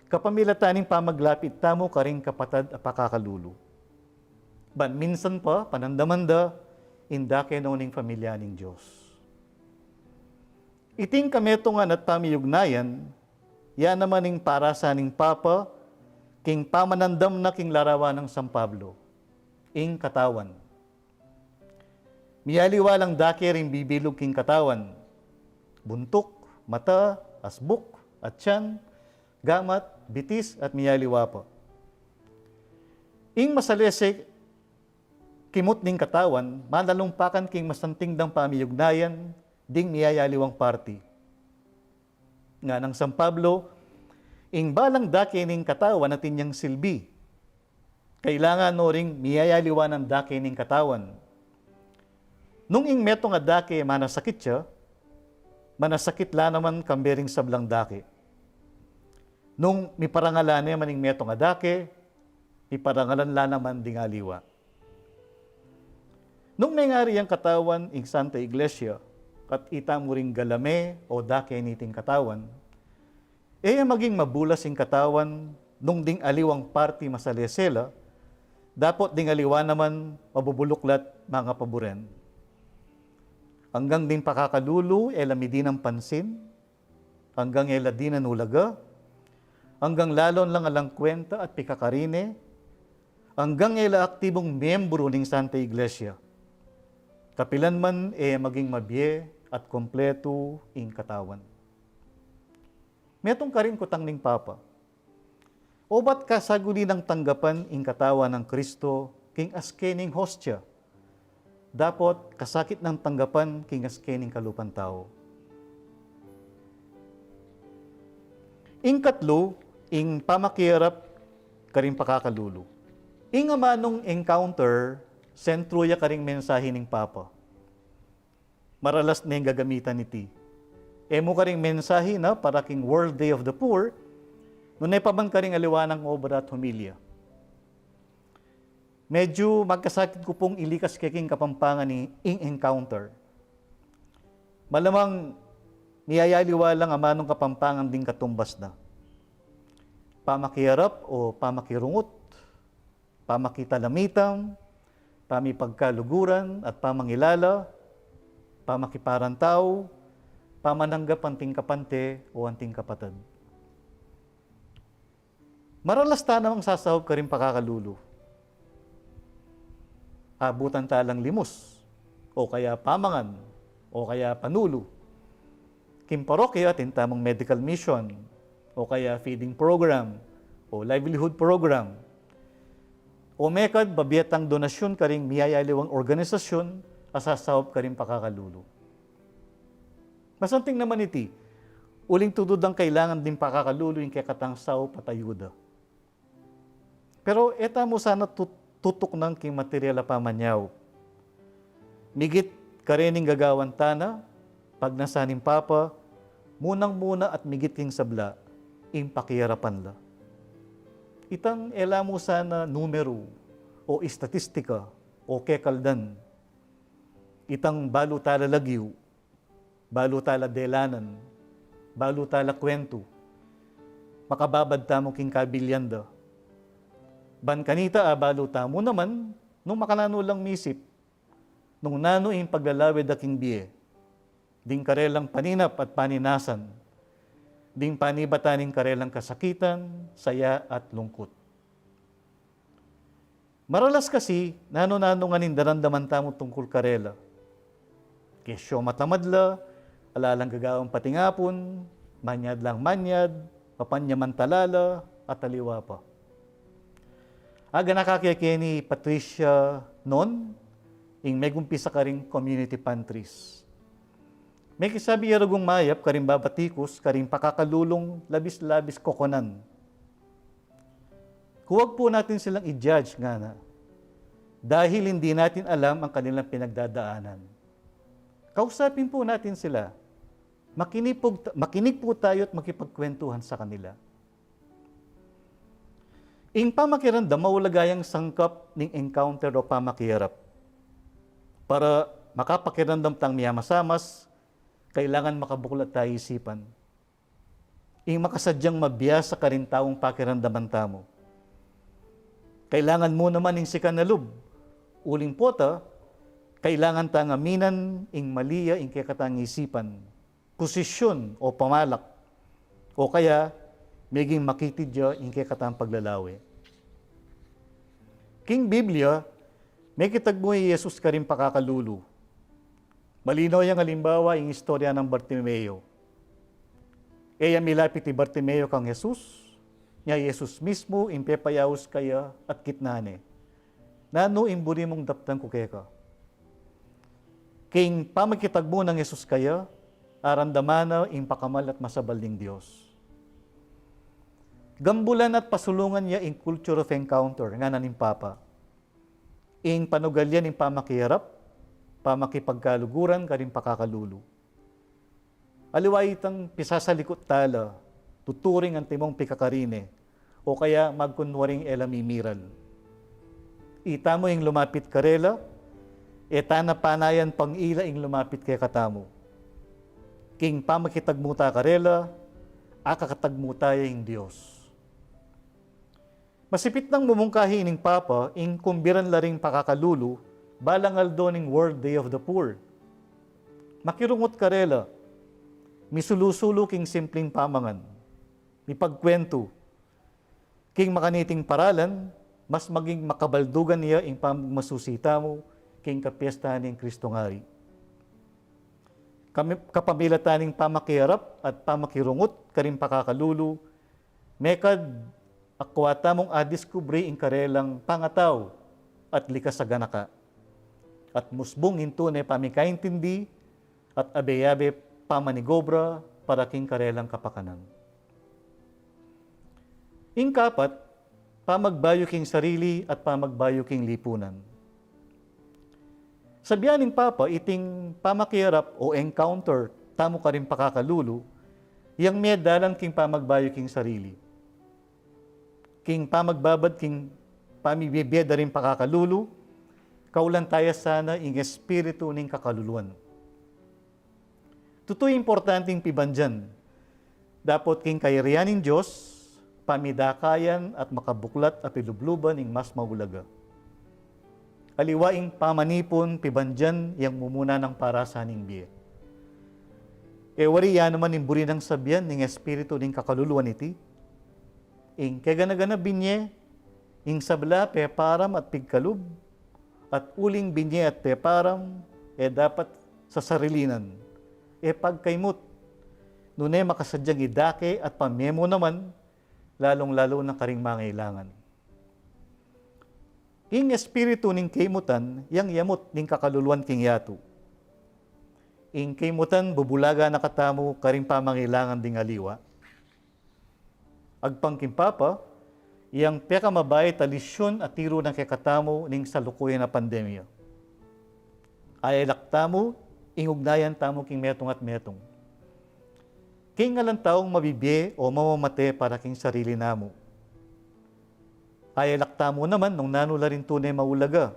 kapamilatan ning pamaglapit tamu karing kapatad a pakakalulu. Ban minsan pa, panandaman da ing dake no ning familia ning Dios. Iting kametungan at pamiyugnayan, ya naman ing parasa ning Papa king pamanandam na king larawan nang San Pablo, ing katawan. Miyaliwa lang dake ring bibilug king katawan: buntuk, mata, asbuk, atian, gamat, bitis, at miyaliwa pa. Ing masalese kimut ning katawan, manalumpakan king masanting dang pamiyugnayan ding miyayaliwang parti. Nganang San Pablo, ing balang dake ning katawan atin yang silbi. Kailangan no ring miyayaliwa nang dake ning katawan. Nung ing metung a dake manasakit ya, manasakit la naman kambe ring sablang dake. Nung miparangalan ne man ing metung a dake, miparangalan la naman ding aliwa. Nung mengari yang katawan ing Santa Iglesia, at itamu ring galame o dake niting katawan, e ya maging mabulas ing katawan nung ding aliwang parti masalese la, dapot ding aliwa naman mabubuluklat mangapaburen. Anggang ding pakakalulu e la midinan pansin, anggang e la dinan ulaga, anggang lalon lang alang kwenta at pikakarine, anggang e la aktibung miyembru ning Santa Iglesia. Kapilan man e maging mabie at kompletu ing katawan. Metung karin kutang ning Papa, obat kasaguli nang tanggapan ing katawan nang Kristo king aske ning hostia, dapot kasakit nang tanggapan king aske ning kalupang tau. Ing katlu, ing pamakirap karing pakakalulu. Ing amanung encounter, sentru ya karing mensahe ning Papa. Maralas neng gagamitan iti. E mu karing mensahe na para king World Day of the Poor, nune pa man karing aliwa nang obra at homilya. Medyu magkasakit ku pung ilikas keng Kapampangan ing encounter. Malamang miyayaliwa lang amanung Kapampangan ding katumbas na. Pamakiyarap o pamakirungut, pamakitalamitam, pamipagkaluguran at pamangilala, pamakiparantau, pamananggap anting kapante o anting kapatad. Maralas ta namang sasaup karing pakakalulu. Abutan ta lang limus, o kaya pamangan, o kaya panulu. King parokya, atin tamung medical mission, o kaya feeding program, o livelihood program. O mekad, babie tang donasyun karing miyayaliwang organisasyun a sasaup karing pakakalulu. Masanting naman iti, uling tutu dang kailangan ding pakakalulu ing kekatang saup at ayuda. Pero e tamu sana tut-, tutuknang king material a pamanyaup. Migit karening gagawan tana, pagnasa ning Papa, munang-muna at migit king sabla, ing pakiyarapan la. Itang e la mu sana numeru o istatistika o kekaldan. Itang balu tala lagyu, balu tala delanan, balu tala kwentu. Makababad tamu king kabilyan da. Ban kanita, abalu tamu naman nung makananu lang misip, nung nanu ing paglalawid da king bie, ding karelang paninap at paninasan, ding panibatan ning karelang kasakitan, saya at lungkut. Maralas kasi, nanu-nanu ngan ing daramdaman tamu tungkul karela. Kesyo matamad la, ala lang gagawan pating apun, manyad lang manyad, mapanyamantala la, at aliwa pa. Aganaka kekeni Patricia Non, ing megumpisa karing community pantries. Mekisabi ya rugung mayap karing babatikus karing pakakalulung labis-labis kokonan. Huwag po natin silang i-judge, ngana. Dahil hindi natin alam ang kanilang pinagdadaanan. Kausapin po natin sila. Makinig po, makinig po tayo at makipagkwentuhan sa kanila. Ing pamakiramdam maulaga yang sangkap ning encounter o pamakiyarap. Para makapakiramdam tang miyamasamas, kailangan makabuklat tayu isipan. Ing makasadyang mabiasa karing taung pakiramdaman tamu. Kailangan mu naman ing sikan a lub. Uling pota, kailangan tang aminan ing mali ya ing kekatang isipan, posisyun o pamalak, o kaya meging makitid ya ing kekatang paglalawe. King Biblia, mekitagmu i Jesus karing pakakalulu. Malinaw yang alimbawa ing istorya nang Bartimeo. E ya milapit i Bartimeo kang Jesus, nya i Jesus mismu ing pepayaus kaya at kitnan ne, "Nanu ing buri mung daptan ku keka?" King pamakitagmu nang Jesus kaya, aramdaman na ing pakamal at masabal ning Dios. Gambulan at pasulungan ya ing culture of encounter, ngana ning Papa. Ing panugalyan ning pamakiyarap, pamakipagkaluguran karing pakakalulu. Aliwa itang pisasalikut tala, tuturing antimong pikakarine, o kaya magkunwaring e la mimiral. Itamu ing lumapit karela, e tana panayan pang ila ing lumapit kekatamu. King pamakitagmu ta karela, akakatagmu ta ya ing Dios. Masipit nang mumungkahi ning Papa, ing kumbiran la ring pakakalulu, balang aldo ning World Day of the Poor. Makirungut karela, misulu-sulu king simpling pamangan, mipagkwentu, king makaniting paralan, mas maging makabaldugan ya ing pamagmasusi tamu, king kapiestan ning Kristong Ari. Kami, kapamilatan ning pamakiyarap at pamakirungut karing pakakalulu, mekad akwa tamung adiskubri ing karelang pangatau at likas a ganaka. At musbung ing tune pamikaintindi at abe-abe pamanigobra para king karelang kapakanan. Ing kapat, Pamagbayu king sarili at pamagbayu king lipunan. Sabian ning Papa, iting pamakiarap o encounter tamu karing pakakalulu, yang medalan king pamagbayu king sarili. King pamagbabad king pamibie-bie da ring pakakalulu, kaulan taya sana ing espiritu ning kakaluluan. Tutu importanting pibandian, dapot king kayarian ning Dios, pamidakayan at makabuklat a pilubluban ing mas maulaga. Aliwa ing pamanipun pibandian yang mumuna nang parasan ning bie. E wari ya naman ing buri nang sabian ning espiritu ning kakaluluan iti, ing kegana-gana binye, ing sabla peparam at pigkalub, at uling binye at peparam, e dapat sasarilinan, e pagkaimut, nune makasadyang idake at pamemu naman, lalung-lalu na karing mangailangan. Ing espiritu ning kaimutan, yang yamut ning kakaluluan king yatu. Ing kaimutan bubulaga na katamu karing pamangailangan ding aliwa. Agpang king Papa, yang pekamabait a lisyun a tiru na kekatamu ning salukuyan a pandemya. Ayalak tamu ing ugnayan tamu king metung at metung. King alang taung mabibie o mamamate para king sarili namu. Ayalak tamu naman nung nanu la ring tune maulaga.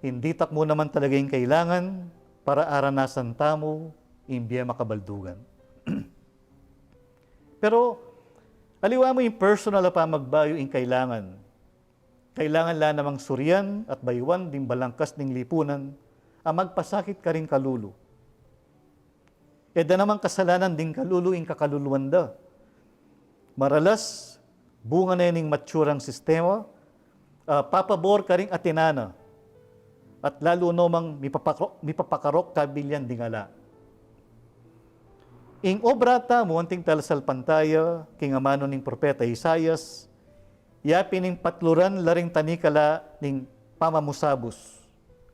Ing ditak mu naman talaga ing kailangan para aranasan tamu ing bie makabaldugan. Pero aliwa mu ing personal a pamagbayu ing kailangan. Kailangan la namang surian at bayuan ding balangkas ning lipunan a magpasakit karing kalulu. E da namang kasalanan ding kalulu ing kakaluluan da. Maralas, bunga ne ning matsurang sistema, ah, papabor karing atinana, at lalu no mang mipapakaro-, mipapakarok kabilyan ding ala. Ing obra tamu anting talasalpantaya king amanu ning propeta Isaias, yapin ing patluran la ring tanikala ning pamamusabus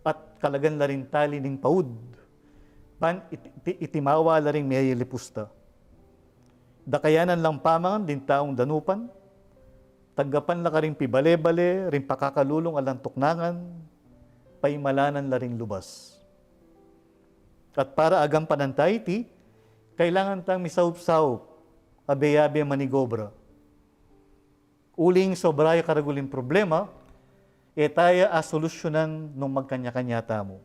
at kalagan la ring tali ning paud, ban iti-, iti-, itimawa la ring meyalipusta. Dakayanan lang pamangan ding taung danupan, tanggapan la karing pibale-bale ring pakakalulung alang tuknangan, paimalanan la ring lubas. At para agampanan ta iti, kailangan tang misaup-saup, abe-abe manigobra. Uling sobra ya karagul ing problema, e taya asolusyunan nung magkanya-kanya tamu.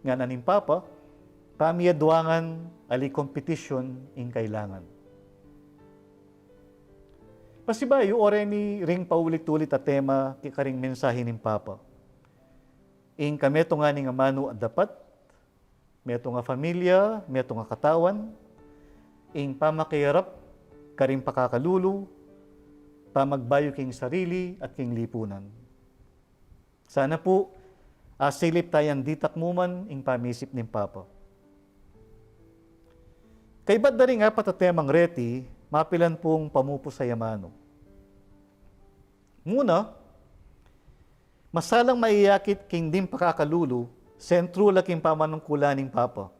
Ngana ning Papa, pamiyaduangan ali kompetisyun ing kailangan. Pasibayu, oreni ring paulit-ulit a tema kekaring mensahe ning Papa. Ing kametungan ning amanu a dapat, metung a familia, metung a katawan, ing pamakiarap karing pakakalulu, pamagbayu king sarili at king lipunan. Sana pu, asilip tayang ditak mu man ing pamisip ning Papa. Kaybat da ring apat a temang reti, mapilan pung pamupus a amanu. Muna, masalang maiyakit king ding pakakalulu, sentru la king pamanungkulan ning Papa.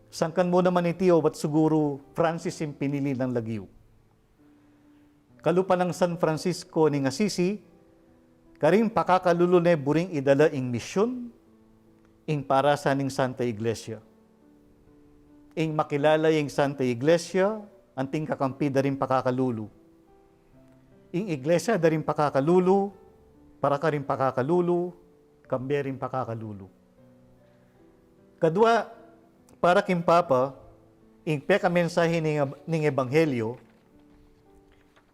Sangkan mu naman iti obat siguru Francis ing pinili nang lagyu. Kalupa nang San Francisco ning Assisi, karing pakakalulu ne buring idala ing misyun, ing parasan ning Santa Iglesia. Ing makilala ya ing Santa Iglesia, anting kakampi da ring pakakalulu. Ing Iglesia da ring pakakalulu, para karing pakakalulu, kambe ring pakakalulu. Kadua, para king Papa, ing pekamensahe ning, ning Ebanghelyo,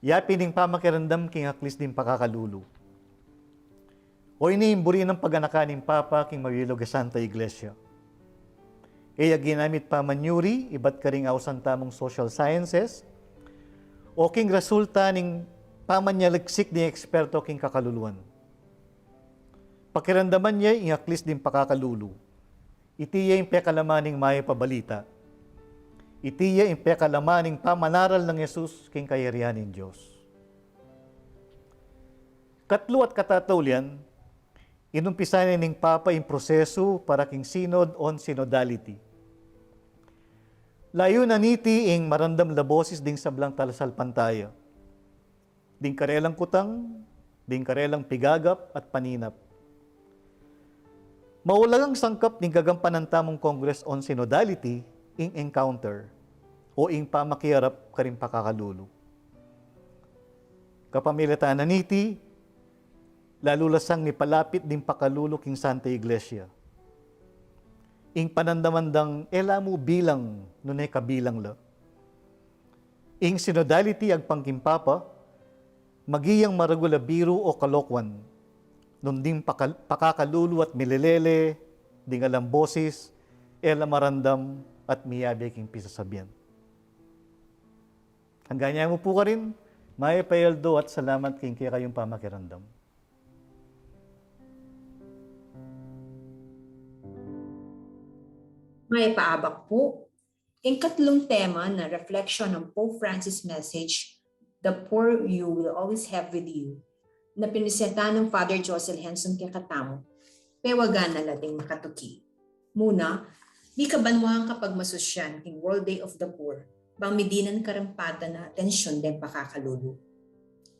yapin ing pamakiramdam king aklis ding pakakalulu. O ini ing buri nang paganakan ning Papa king mabilug a Santa Iglesia. E ya ginamit pamanyuri ibat karing ausan tamung social sciences, o king resulta ning pamanyaliksik ding eksperto king kakaluluan. Pakiramdaman ya ing aklis ding pakakalulu. Iti ya ing pekalaman ning Mayap a Balita. Iti ya ing pekalaman ning pamanaral nang Jesus king kayarian ning Dios. Katlu at katataulian, inumpisan ne ning Papa ing prosesu para king Synod on Synodality. Layunan niti ing maramdam la boses ding sablang talasalpantaya. ding karelang kutang, ding karelang pigagap at paninap. Maulagang sangkap ning gagampanan tamung Congress on Synodality ing encounter o ing pamakiarap karing pakakalulu. Kapamilatan na niti, lalu la sang mipalapit ding pakalulu king Santa Iglesia. Ing panandaman dang e la mu bilang nune kabilang la. Ing synodality agpang king Papa, maging maragul a biru o kalokuan, nung ding pakal-, pakakalulu at milelele, ding alang bosis, e la marandam at miyabe king pisasabian. Hanggang ya mu pu karin, mayap a aldo at salamat king kekayung pamakiramdam. Mayap a abak pu. Ing katlung tema na Reflection on Pope Francis' Message, The Poor You Will Always Have With You, na pinisenta nang Father Josel Henson kekatamu, pewagan na la ding makatuki. Muna, mika banua nang kapagmasusyan king World Day of the Poor, bang midinan karempatan a atensyun deng pakakalulu.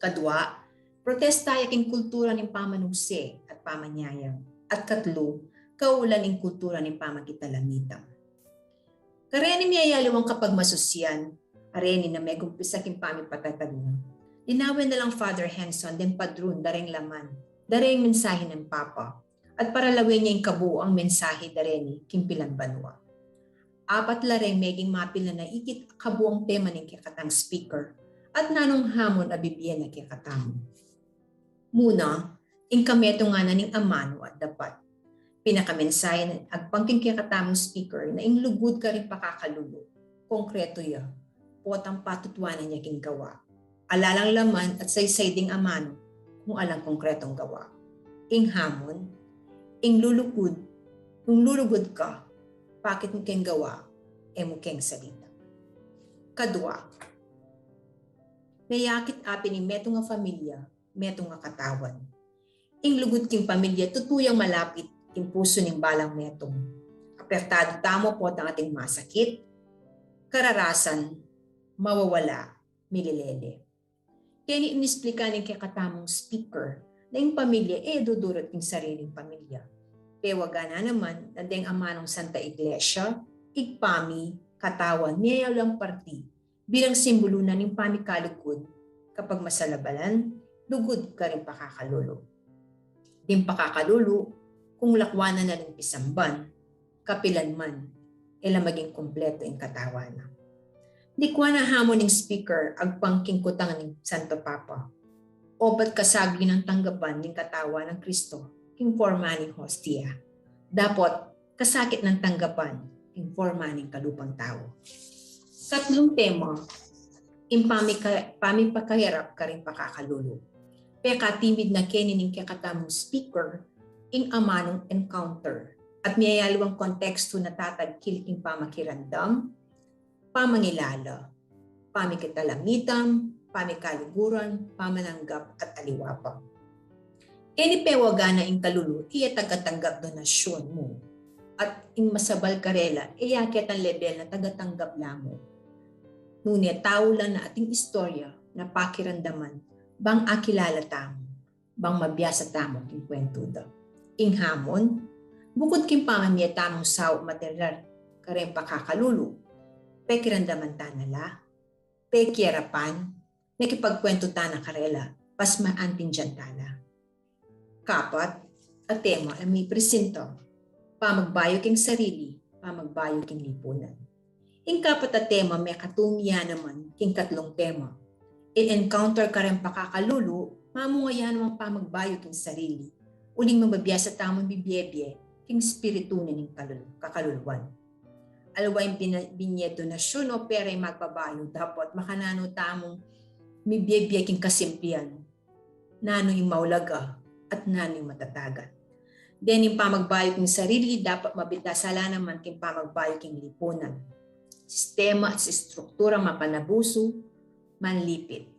Kadua, protesta ya king kultura ning pamanuse at pamanyayang. At katlu, kaulan ing kultura ning pamakitalamitan. Kareni miyayaliwang kapagmasusyan, areni na megumpisa king pamipatatag na, linawen na lang Father Henson deng padrun dareng laman, dareng mensahe ning Papa, at paralawen ya ing kabuang mensahe dareni king pilan banua. Apat la reng meging mapilan a ikit a kabuang tema ning kekatang speaker, at nanung hamun a bibie na kekatamu. Muna, ing kametungan na ning amanu at dapat. Pinakamensahe na agpang king kekatamung speaker na ing lugud karing pakakalulu, konkretu ya, potang patutuanan ya king gawa. Ala lang laman at saysay ding amanu kung alang konkretong gawa. Ing hamun, ing lulugud, kung lulugud ka, bakit mu keng gawa, e mu keng salita. Kadua, meyakit a pin ing metung a familia, metung a katawan. Ing lugud king pamilya tutu yang malapit king pusu ning balang metung. Apertadu tamu potang ating masakit, kararasan, mawawala, mililele. Keni inisplika ning kekatamung speaker na ing pamilya e dudurut king sariling pamilya. Pewagan na naman na deng amanung Santa Iglesia, ing pami, katawan, miyayaliwang parti bilang simbulu na ning pamikalugud, kapagmasalabalan, lugud karing pakakalulu. Ding pakakalulu, kung lakwan na na ring pisamban, kapilan man, e la maging kumpletu ing katawan na. Dikwa na hamun ning speaker agpang king kutang ning Santo Papa. Obat kasagli nang tanggapan ning katawan nang Kristo king forma ning hostia. Dapot kasakit nang tanggapan king forma ning kalupang tau. Katlung tema, ing pamika-, pamipakayarap karing pakakalulu. Pekatimid na keni ning kekatamung speaker ing amanung encounter at miyayaliwang kontekstu na tatagkil king pamakiramdam, pamangilala, pamikitalamitan, pamikaluguran, pamananggap, at aliwa pa. Keni pewagan na ing kalulu, e ya tagatanggap donasyun mu. At ing masabal karela, e ya ketang lebel na tagatanggap la mu. Nune tau la na ating istorya na pakiramdaman, bang akilala tamu, bang mabiasa tamu king kwentu da. Ing hamun, bukud king pamamie tamung sau material kareng pakakalulu, pekiramdaman ta na la, pekiarapan, mekipagkwentu ta na karela, pas maantindian ta la. Kapat a tema a mipresinta, pamagbayu king sarili, pamagbayu king lipunan. Ing kapat a tema mekatumi ya naman king katlung tema. Ing encounter kareng pakakalulu, mamunga ya namang pamagbayu king sarili. Uling mabiasa tamung bibiebie king spiritu na ning kalulu-, kakaluluan. Aliwa ing bina-, binye donasyun o pera ing magbabayu, dapot makananu tamung mibiebie king kasimplian. Nanu ing maulaga at nanu ing matatagan. Dening pamagbayu king sarili, dapat mabintas la naman king pamagbayu king lipunan. Sistema at struktura mapanabusu, manlipit.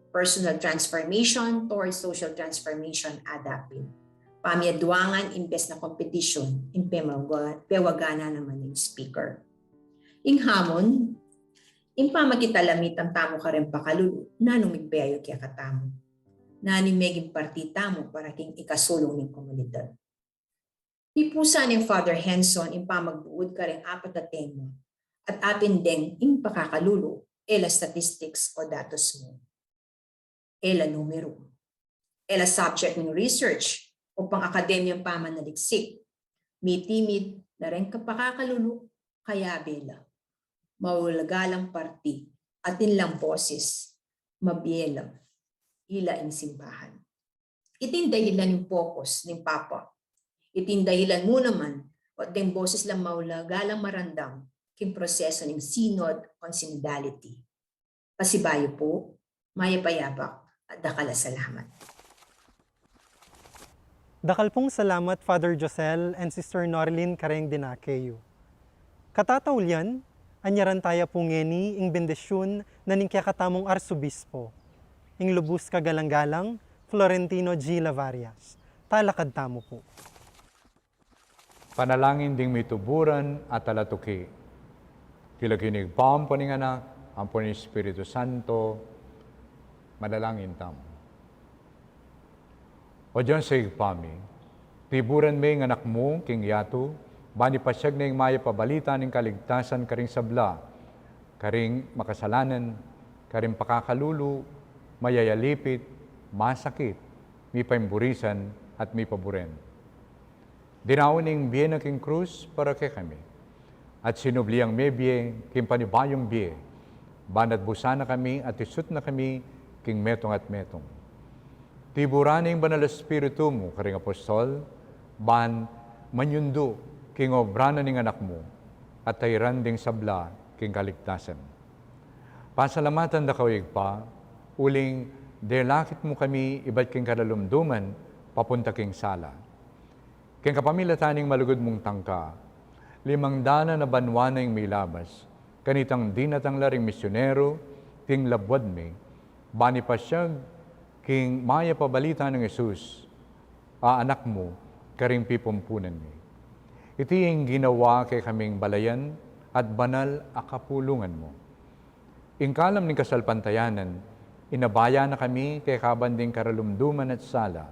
Personal transformation towards social transformation, adapin. Pamiaduangan imbes na competition, ing pemaga-, pewagan na naman ning speaker. Ing hamun, Ing pamakitalamitan tamu kareng pakalulu, nanu ing migbayu kekatamu? Nanu ing meging parti tamu para king ikasulung ning komunidad? Pipusan nang Father Henson ing pamagbuud kareng apat a tema, at atin deng ing pakakalulu, e la statistics o datos mu, e la numeru, e la subject ning research o pang-akademyang pamanaliksik. Mitimid na reng pakakalulu, kayabe la, maulaga lang parti, atin lang boses, mabie la, ila ing simbahan. Iti ing dahilan ning focus ning Papa. Iti ing dahilan mu naman, o deng boses lang maulaga lang maramdam king proseso ning synod o synodality. Pasibayu pu, mayap a yabak, at dakal a salamat. Dakal pung salamat, Father Josel and Sister Norilyn, kareng dinake yu. Katataulian, anyaran taya pu ngeni ing bendisyun na ning kekatamung Arsobispo, ing lubus kagalang-galang Florentino G. Lavarias. Talakad tamu pu. Panalangin ding mituburan at talatuki. King lagyu ning Ibpa, ampo ning Anak, ampo ning Espiritu Santo, manalangin tamu. O Dios a Ibpa mi, tiburan me ing Anak mu king yatu, ban ipasyag na ing mayap a balita ning kaligtasan karing sabla, karing makasalanan, karing pakakalulu, mayayalipit, masakit, mipaimburisan, at mipaburen. Dinaun ing bie na king krus para kekami, at sinubli yang mebie king panibayung bie, ban atbusan na kami at isut na kami king metung at metung. Tiburan na ing Banal a Espiritu mu karing apostol, ban manyundu king obra na ning Anak mu, at tairan ding sabla king kaligtasan. Pasalamatan da ka, o Ibpa, uling delakit mu kami ibat king kalalumduman papunta king sala. King kapamilatan ning malugud mung tangka, limang dalan a banua na ing milabas, kanitang dinatang la ring misyonero king labuad mi, ban ipasyag king mayap a balita nang Jesus a Anak mu karing pipumpunan mi. Iti ing ginawa kekaming balayan at banal a kapulungan mu. Ing kalam ning kasalpantayanan, inabaya na kami kekaban ding karalumduman at sala,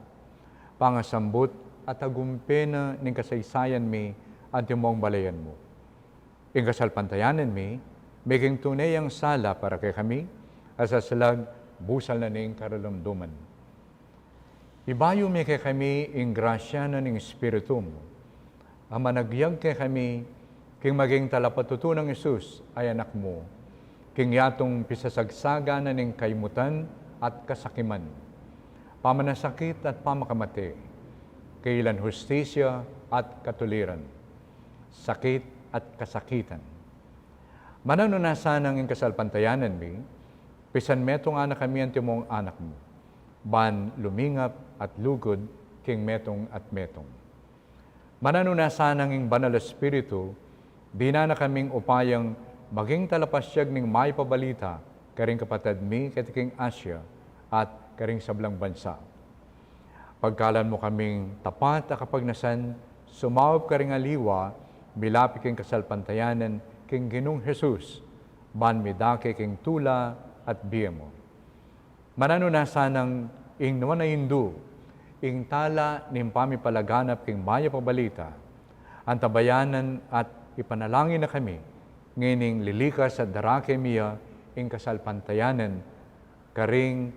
pangasambut at tagumpe na ning kasaysayan mi antimong balayan mu. Ing kasalpantayanan mi, meging tune yang sala para kekami, at saslag busal na ning karalumduman. Ibayu me kekami ing grasya na ning Espiritu mu, a managyag kekami king maging talapatutu nang Jesus a Anak mu, king yatung pisasagsaga na ning kaimutan at kasakiman, pamanasakit at pamakamate, kailan hustisya at katuliran, sakit at kasakitan. Mananu na sanang ing kasalpantayanan mi, pisan metung a na kami antimong anak mu, ban lumingap at lugud king metung at metung. Mananu na sanang ing Banal a Espiritu, dinan na kaming upayang maging talapasyag ning mayap a balita karing kapatad mi keti king Asia at karing sablang bansa. Pagkaluban mu kaming tapat a kapagnasan, sumaup karing aliwa, milapi king kasalpantayanan king Ginung Jesus, ban midake king tula at bie mu. Mananu na sanang ing nuan a indu, ing tala ning pamipalaganap king mayap a balita, antabayanan at ipanalangin na kami, ngening lilikas at darake mi ya ing kasalpantayanan karing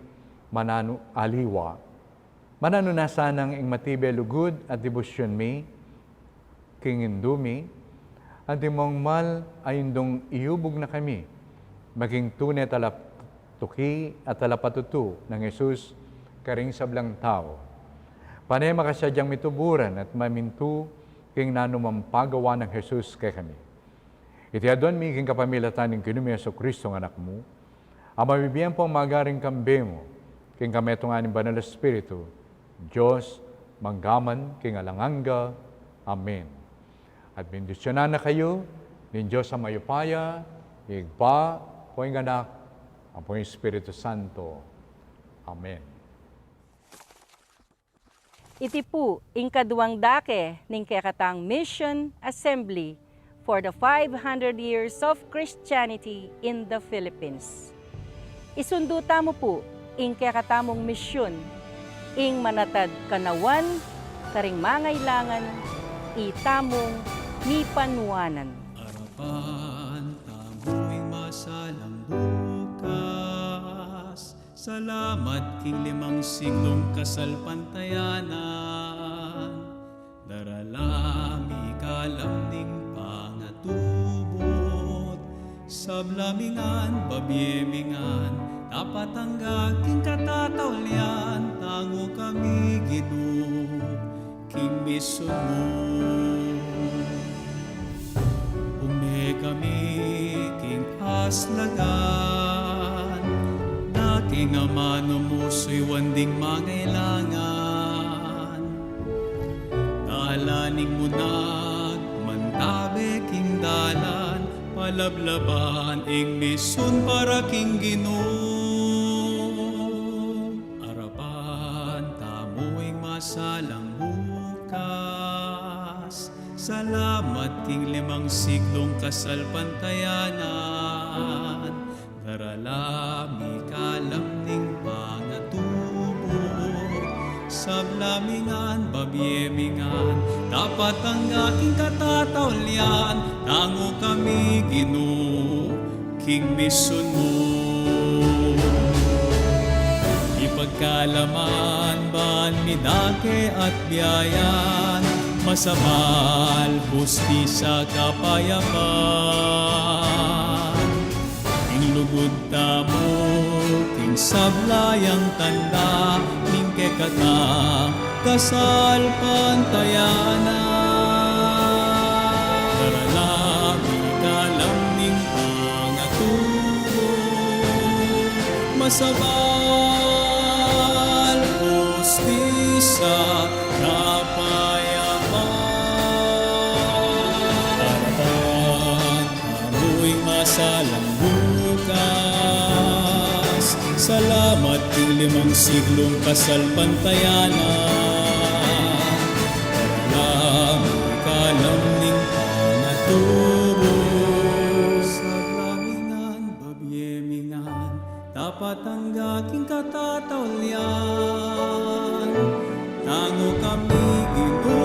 mananu aliwa. Mananu na sanang ing matibe lugud at debosyon mi king indu mi, antimong mal a indung iyubug na kami maging tune talatuki at talapatutu nang Jesus karing sablang tau. Pane makasadyang mituburan at mamintu king nanumang pagawa nang Jesus kekami. Iti aduan mi king kapamilatan ning Ginu ming Jesu Cristo a Anak mu, a mabibie ampong magaring kambe mu, king kametungan ning Banal a Espiritu, Dios, mangga man king alang angga. Amen. At bendisyunan na kayu ning Dios a mayupaya, Ibpa, ampong Anak, ampong Espiritu Santo. Amen. Iti pu ing kaduang dake ning kekatang Mission Assembly for the five hundred years of Christianity in the Philippines. Isundu tamu pu ing kekatamung misyun, ing manatad kanawan karing mangailangan itamung mipanuanan. Arapan tamu ing masalang bukas. Salamat king limang siglung kasalpantayanan. Darala mi kalam ning pangatubud. Sabla mi ngan, babie mi ngan, tapat angga king katataulian, tangu kami Ginu king misyun mu. Ume kami king aslagan, na king amanu mu suyuan ding mangailangan. Dalan ing munag, mantabe king dalan, palablaban ing misyun para king Ginu. Arapan tamu ing masalang bukas. Salamat king limang siglung kasalpantayanan. Darala mi kalam ning pangatubud. Sabla mi ngan, babie mi ngan, tapat angga king katataulian, tangu kami Ginu king misyun mu. Ipagkalaman ban midake at biayan, masabal, hustisya, kapayapan. Ing lugud tamu king sabla yang tanda ning kekatang kasalpantayanan. Darala mi kalam ning pangatubud, masabal, hustisya, kapayapan. Arapan tamu ing masalang bukas. Salamat king limang siglung kasalpantayanan. Darala mi kalam ning pangatubud. Sabla mi ngan, babie mi ngan, tapat angga king katataulian, tangu kami Ginu